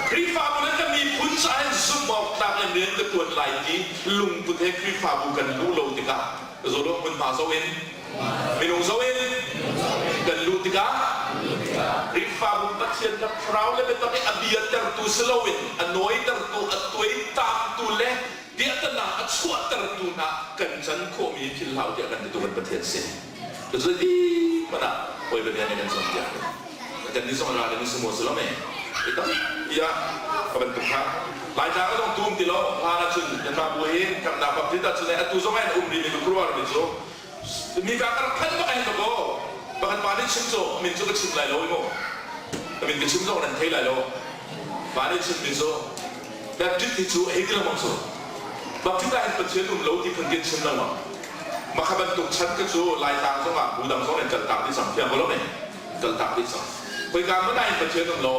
Khrihfabu le ka miphun caah hin zumh awk tlak in rian ka ṭuan lai ti lungput he Khrihfabu kan luh lo tikah zawlawk hmunhma zoh in minung zoh in kan luh tikah Khrihfabu Pathian kha thlarau le biatak i a biatertu si loin a nawitertu, a tuaitamtu le biahtana a chuahtertu hna kan can khawhmi philh hlah u tiah kan titu kan Pathian si. Cucu ti hmanh ah hawi Pathian nih kan cawnpiak. Kan nih zong ral in si maw si lo me. I tampi ah ka bantuk kha. Laitlang ka zong tum ti lo hlan ahcun nanmah bu hi kamnak baptist ahcun atu zong ah um rih mi ka khuaruahhar mi cu mi ka ka rak phanh bak ahhin ko pakhat pa nih chim cu min cu ka chim lai lo i mu ka min ka chim zong nan thei lai lo pa nih chim mi cu Baptist hi cu hei ti lengmang cu Baptist ah hin Pathian um lo ti phun kan chim lengmang mah kha bantuk chan ka cu Laitlang zong ah bu dang zong in kaltak dih cang thiang ko lo ne kaltak dih cang khoika hmanh ah hin Pathian um lo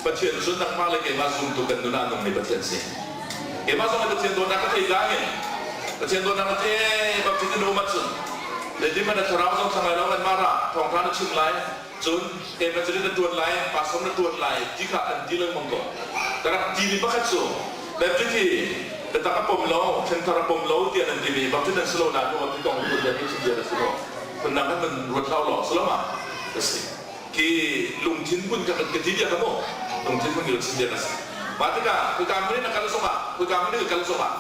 Pathian cu nangmah le keimah zumtu kan nun ah nungmi Pathian si keimah zong Pathian dawtnak ka thei ka hin Pathian dawtnak ka thei Baptist in um ahcun zeitin hmanh na thlarau zong thang lai lo kan mah ra thawngtha na chim lai Cun evangelist na ṭuan lai, pastor na ṭuan lai ti kha an ti lengmang ko. Ka rak timi pakhat cu Baptist hi biatak a pom lo, ṭhenthar a pom lo tiah nan timi Baptist nan si lo nain Baptist kong phun hi chim bia na si maw? Phundang khan van ruat hlah law si lo ma? Ka si. Khi lungthin phun ka ka ti bia ka maw? Lungthin phun ka chim bia ka si. Mah tikah khoi ka hmun in na kal zongah, khoi ka hmun in ka kal zongah.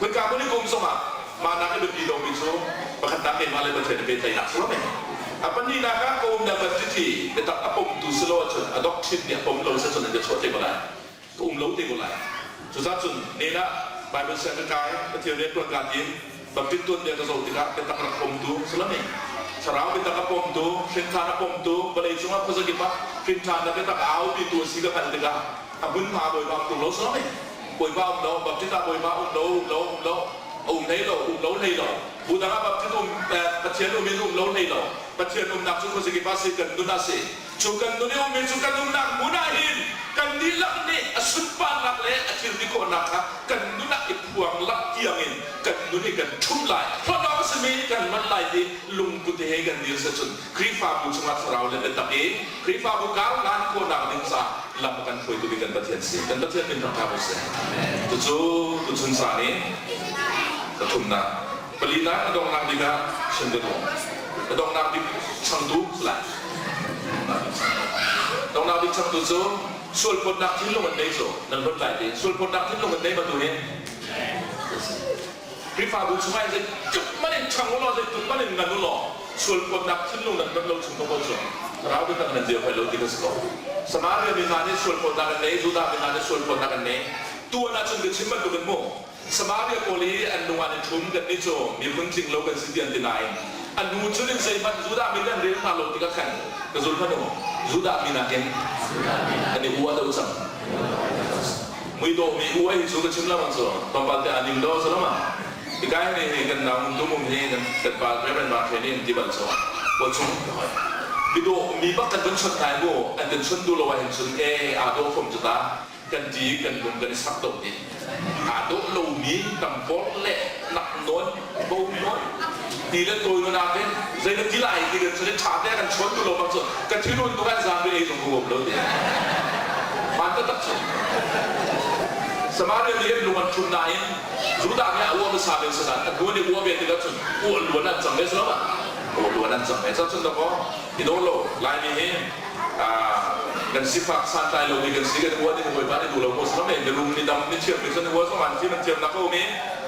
Khoika hmun i kum zongah mah nak i biapi lomi cu pakhatnak keimah le Pathian i pehtlaihnak si lo men. A pahnihnak ah ka umnak identity biatak a pomtu si lo ahcun a doctrine nih a pom lo si cun an ka chuah te ko lai. Ka um lo te ko lai. Cucaah cun nen ah Bible siang ka kai, Pathian rian tuan kaa tim, Baptist tuanbia ka zoh tikah biatak rak pomtu si lo men. Thlarau biatak a pomtu, hrinthan a pomtu, vawlei cungah khuazakip ah hrinthan le biatak a aupitu a si ka hngalh tikah a hmunhma Bawipa um tung lo si lo men. Bawipa um lo, Baptist ah Bawipa um lo, um lo, um lo, a um hlei lo, um lo hlei lo. Bu dang ah Baptist um, Pathian um in um lo hlei lo. Pathian umnak cu khuazakip ah si, kan nun ah si. Cu kan nun i ummi cu kan umnak hmun ah hin kan dihlak nih a sunparnak le a thilti khawhnak kha kan nun ah i phuang lak tiangin kan nun i kan ṭhumh lai. Hlawt awk a simi kan hman lai ti lungput he kan dir sicun Khrihfabu chungah thlarau le biatak i Khrihfabu kar hlan khawhnak ding caah lam a kan hruaitu bik kan Pathian si. Kan Pathian min thangṭhat u sih. Cucu tuchun caan i pathumnak, palinak a donghnak bik ah chim ka duh. A donghnak bik changtu si lai. Donghnak bik changtu cu sualphawtnak thinlung an nei cu nan hlawt lai ti. Sualphawtnak thinlung an nei batu hi Khrihfabu chungah hin zeitluk hmanh in ṭhang u law zeitluk hmanh in ngan u law sualphawtnak thinlung nan hman lo chung ko cu thlarau biatak nan dir hoi lo ti ka si ko. Samaria mi hna nih sualphawtnak an nei, Judah mi hna nih sualphawtnak an nei. Tuan ahcun ka chim bantukin mu Samaria pawl i an lung an i ṭhum kannih cu miphun tling lo kan si ti an ti nain a hnu cun in zeihmanh Judah mi nih an rel hna lo tikah khan ka zul hmanh u Judah mi nakin an i uah deuh cang. Muidawh mi u hi cu ka chim lengmang cu tlawmpal te aa ning do si lo ma ikai hi hi kan nau mun tum um hi kan kan pa Reverend Mar Khe nih an ti bal cu paw chung ka hoi midawh mi bak kan vun chawnh hna mu an kan chawnh duh lo ah hin cun e aa dawh fom cu ta kan ti kan lung kan i sak dawh ti aa dawh lo mi tam por le nak nawn bo nawn ti le tawi nawn ah khin zei na ti lai ti kan chun i ṭha te kan chawn duh lo bak cu ka thinun tuk an zan ve ei zong ka huam lo ti hmaan taktak cu Samaria nih lung an ṭhum nain Judah nih a uah hmasa ve si nain a hnu nih uah ve tikah cun uah luan an cang ve si lo ma uah luan an cang ve cun dakaw i dawr lo Laimi hi kan sifak santlai lo mi kan si kan uah ding Bawipa nih duh lo maw si lo men mirum midam mithiam mi cun uah zong an fim an thiam nak a um i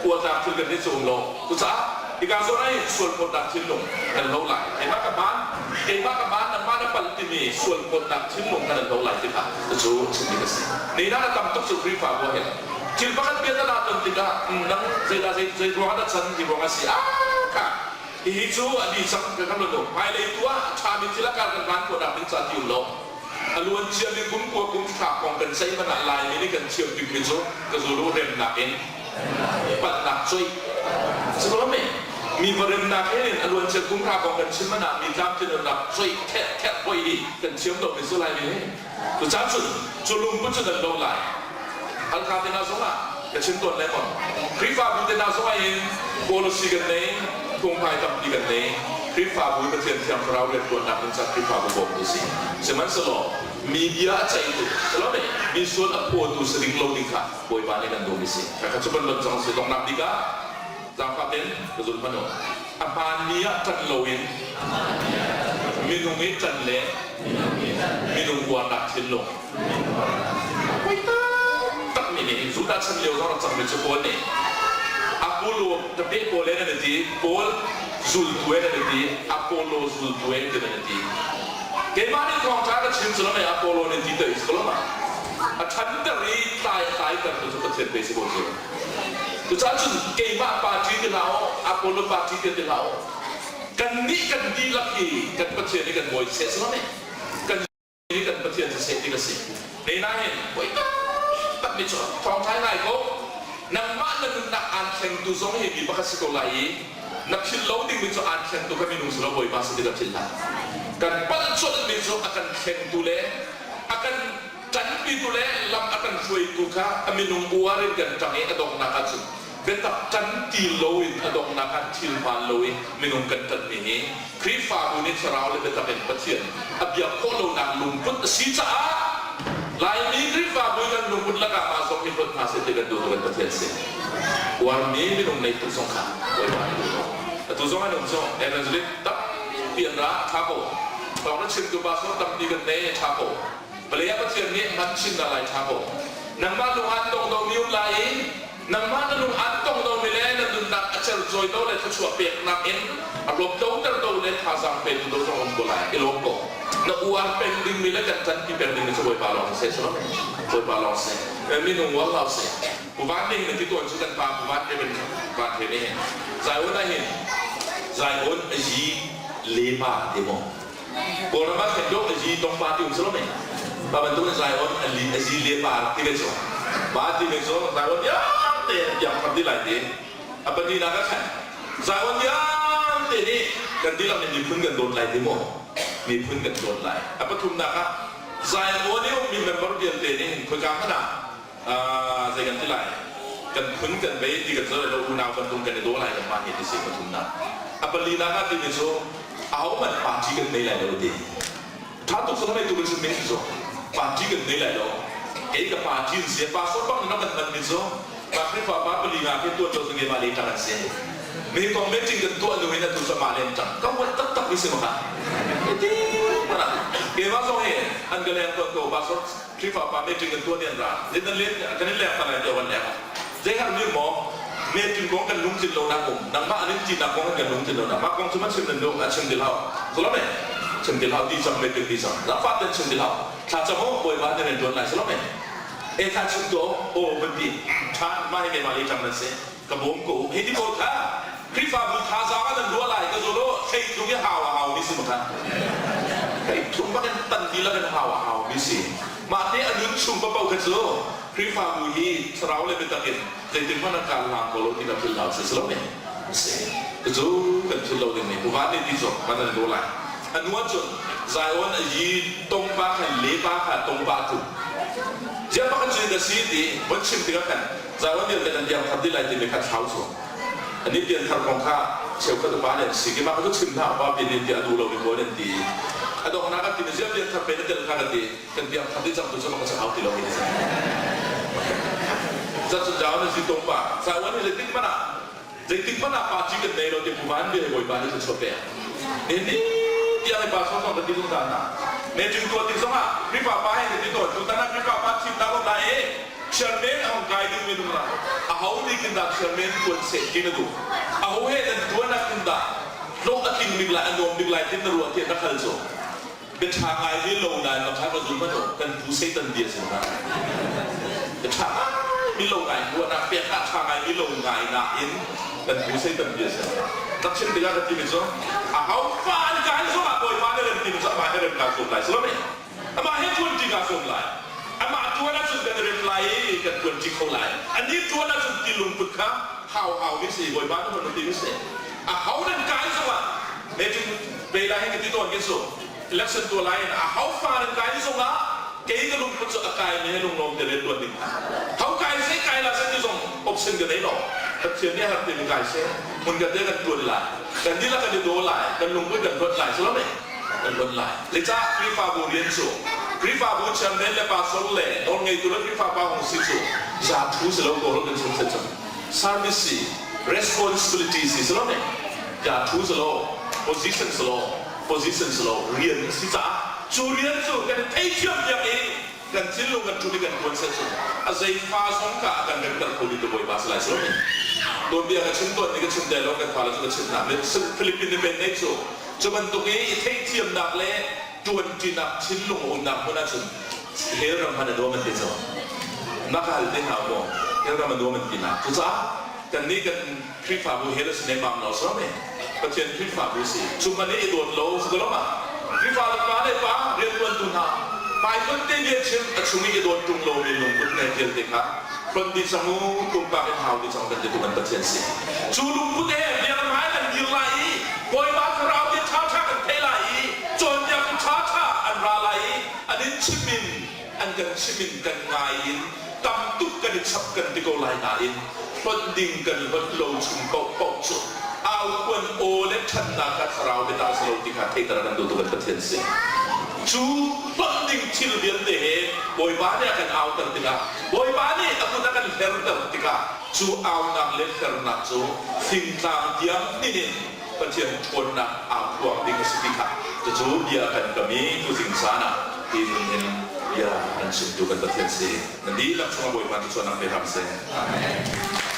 uah thil kan ni cu um lo cucaah hika zawn ah hin sualphawtnak thinlung kan hlo lai keimah ka hmaan keimah ka hmaan nangmah na palh timi sualphawtnak thinlung kan an hlo lai ti kha cu chimmi ka si ni na tam tuk cu Khrihfabu ah hin thil pakhat bia na ton tikah nang zeidah zei zei ruangah na chan hi ruangah si ah kha hihi cu a dih cang kan kan lo hmailei tu ah a ṭhami thil a kar kan hman khawhnak ding ca ti um lo a luan ciami kum kua kum thla kong kan ceih hmanh ah Laimi nih kan thiam bikmi cu ka zulu remnak in palhnak coih si ko mi mi va remnak in a luan cia kum hra kong kan chim hmanh ah mi tlamtlinlonak coih kherh kherh hoi hi kan thiam lo mi cu Laimi hi cu caan cun cu lungput cu nan lo lai Halkha te hna zongah ka chim tawn lengmang. Khrihfabu te hna zongah hin policy kan nei, phungphai tampi kan nei. Khrihfabu i Pathian Thiang Thlarau rianṭuannak ding caah Khrihfabu bawmtu si. Sihmanhsehlaw media a ceihtu, silo nih mi sual a phawtu si ding lo ding kha Bawipa nih kan duhmi si. Kha cu ban cang si donghnak bik ah zaangfah tein ka zul hmanh u. A hmaanmi ah ṭan loin minung i ṭan le minung uarnak thinlung Poi taktak mi nih Judah chan lio zong rak cangmi cu Paul nih Apollo ka pe pawl he nan i ti Paul zultu he nan i ti Apollo zultu he ti nan i ti keimah nih thawngṭha ka chim cu lamei Apollo nih ti te is ko lama a ṭhanter i tlai a tlaiter tu cu Pathian pe si ko cu cucaah cun keimah party ti hlah u Apollo party ti hlah u kannih kan dihlak hi kan Pathian hi kan bawi seh si lo kan hi kan Pathian siseh ti ka si. Nain poi taktak mi cu thawngṭha ngai ko. Nangmah na nunnak aan thlengtu zong hi mi pakhat si ko lai i na philh lo dingmi cu aan thlengtu kha minung si lo Bawipa si ti ka philh hlah. Kan palh colhmi cu a kan thlengtu le a kan ṭanpitu le lam a kan hruaitu kha a minung uar in kan ṭang i a donghnak ahcun biatak ṭan ti loin a donghnak ah thil hmaan loin minung kan ṭanmi hi Khrihfabu nih thlarau le biatak in Pathian a biak khawh lonak lungput a si caah Laimi Khrihfabu kan lungput lakah mah zong hi hlut hna seh ti kan duh tu kan Pathian si. Uarmi minung nei tuk zong kha Bawipa nih duh lo. Atu zong an um zong evangelist tampi an ra ṭha ko. Thawng na chimtu pastor tampi kan nei ṭha ko. Vawlei ah Pathian nih hman chin na lai ṭha ko. Nangmah lung ah dongdo mi um lai i. Nangmah na lung aan tong lomi le na nunnak a cercawi lo le thluachuah peknak in a rawptoter do le thazaang petu do zong um ko lai. I lawm ko. Na uar peng dingmi le kan ṭanpi peng dingmi cu Bawipa lawng si seh, Bawipa lawng si. Minung uar hlah seh. Puvan ding na ti tawn cu kan pa Puvan Reverend Van Hre nih hin Zion ah hin Zion a yi lema ti maw Kawlram ah khin dawh a yi tongpa ti um si lo mei pa bantuk in Zion a li a yi lepa ti ve cu ma ti ve cu Zion vialte tiang thar di lai ti a pahnihnak ah khan Zion vialte nih kan dihlak nih miphun kan dawt lai ti maw miphun kan dawt lai a pathumnak ah Zion i ummi member vialte nih hin khoika hmanh ah zei kan ti lai kan phun kan bei ti kan zoh lo unau kan tung kan i daw lai kan mah hi ti si pathumnak a palinak ah timi cu ahohmanh party kan nei lai lo ti tha tuk cu tu kan chim cu party kan nei lai lo kei ka party in si pastor bang na kan man mi cu ma Khrihfa pa pali nga khi tuan lo nge ma le tang an si mi kong meeting kan tuah nu in atu sa ma len tang ka wat tak tak mi si ma ka ti mana ke ma zong he an ka leng ton ko pastor Khrihfa pa meeting kan tuah nian ra nan len kan in leng ta lai tiah wan leng zei har mi maw meeting kong kan lungtlin lo nak um nangmah an in ti nak kong kan lungtlin lo nak mah kong cu ma chim nan duh a chim ti hau salome chim ti hau ti cang meeting ti cang la fa ten chim ti hau thla cam o bawipa nan in tuan lai salome e thla chim to o ban ti tha ma he ma le chang nan se ka bawm ko hi ti pawl kha Khrihfabu thazaang ah nan ruah lai ka zul u thei tlung i hau a hau mi si ma thei tlung bak in tan dihlak in hau a hau mi si mah te a nun chung papo kha cu Khrihfabu hi thlarau le biatak in zeitin hmanh a kal hlang ko lo ti ka philh hau si si lo ne si cucu kan philh lo ding mi puvan nih ti cu man an do lai a nu ahcun Zion a yi tongpa khan lepa kha tongpa tu ziah pakhat cu da si ti von chim tikah khan Zion vialte kan biang thar di lai timi kha thlau cu Ani pianthar kong kha cheukhat upa nih an si. Keimah kha cu chim hlah upa pian in tiah a duh lomi pawl an ti. A donghnak ah timi ziah pianthar pe na tel kha ka ti. Kan piangthar dih cang tu cu ka hau ti lo hi. Zat cun jaun an si tung pa. Taiwan hi zeitik hmanh ah zeitik hmanh ah party kan nei lo ti puvan bia hi Bawipa nih thluachuah pek. Ni ni tiang hi pa song song kan ti zungzal hna. Ne cung tuah tik zongah Khrihfa pa he kan ti tawn. Tutan ah Khrihfa pa thimnak um lai i Chairman a hung kai ding minung lah aho nih khin dah chairman tuan seh ti na duh? Aho he nan tuan ah khin dah hlawh a tling bik lai, a nuam bik lai ti na ruah tiah na hal cu. Bia ṭha ngai mi lo nain makha ka zum hmanh u, kan pu Satan bia si ma. Bia ṭha ngai mi lo ngai ruahnak pek ah ṭha ngai mi lo ngai nain kan pu Satan bia si. Rak chim tikah ka ti mi cu aho fa an kai zongah Bawipa nih rem ti mi cu amah he rem kaa zuam lai si lo mi. Amah he ṭuanṭi kaa zuam lai. Amah ṭuan ahcun kan i rem lai i kan ṭuanṭi kho lai. Anih ṭuan ahcun ti lungput kha hau hau mi si, Bawipa na hmun ti mi si. A ho nan kai zongah meeting pe lai hin ka ti tawn ke su. Election tuah lai in a ho fa nan kai zongah kei ka lungput cu a kai mi he lunglawm te rian ṭuan ding. Ho kai seh kai la seh ti zong option ka nei lo. Pathian nih a har te mi kai seh. Hmun ka te kan ṭuan lai. Kan dihlak kan i daw lai. Kan lungput kan hluat lai. Si lo mei? kan hluan lai. Zeicah Khrihfabu rian cu Khrihfabu chairman le pastor le nawlngeitu le Khrihfa pa hung si cu zathu si lo ko kan chung cang. Service si, responsibility si si lo ne. Zathu si lo, position si lo, position si lo, rian si caah cu rian cu kan theithiam piak i kan thinlung kan ṭhut i kan ṭuan set cun a zei fa zong kha a kan remter kho ding tu Bawipa si lai si lo mi. Tuanbia ka chim tuan ni ka chim te lo kan fale cu ka chim hna. Philippine ni pen nei cu Cu bantuk i i theihthiamnak le ṭuanṭinak thinlung a umnak hmun ahcun hell ram hmanh a nuam an ti cang. Na ka hal te hna maw? Hell ram a nuam an ti na. Cucaah kannih kan Khrihfabu hell a si nemmam lo si me. Pathian Khrihfabu si. Cu hmanh i i dawt lo si ko lo ma? Khrihfa le pa le pa rianṭuantu hna hmaitonh te bia chim a chung i i dawt ṭung lomi lungput ngai vialte kha hlonh dih cang u, pumpak in hau dih cang kan ti tu kan Pathian si. Cu lungput he biakinn hmai kan dir lai i Bawipa Thlarau bia ṭhaṭha kan theih lai i cawnpiaktu ṭhaṭha an ra lai i an in chim in an kan chim in kan ngai in tam tuk kan i chap kan ti ko lai nain hlonh ding kan hlonh lo chung paohpaoh cu aukhuan aw le ṭhatnak kha Thlarau biatak a si lo ti kha theihter a kan duhtu kan Pathian si. Cu hlonh ding thil vialte he Bawipa nih a kan auter tikah Bawipa nih a kut a kan hlerter tikah cu aunak le hlernak cu fingtlang tiang hnin in Pathian ṭhawnnak aa phuang ding a si ti kha cucu bia a kan kam i tuzing caan ah hi nun hin. Bia kan chimtu kan Pathian si. Nan dihlak chungah Bawipa nih chuahnak pe hram seh. Amen.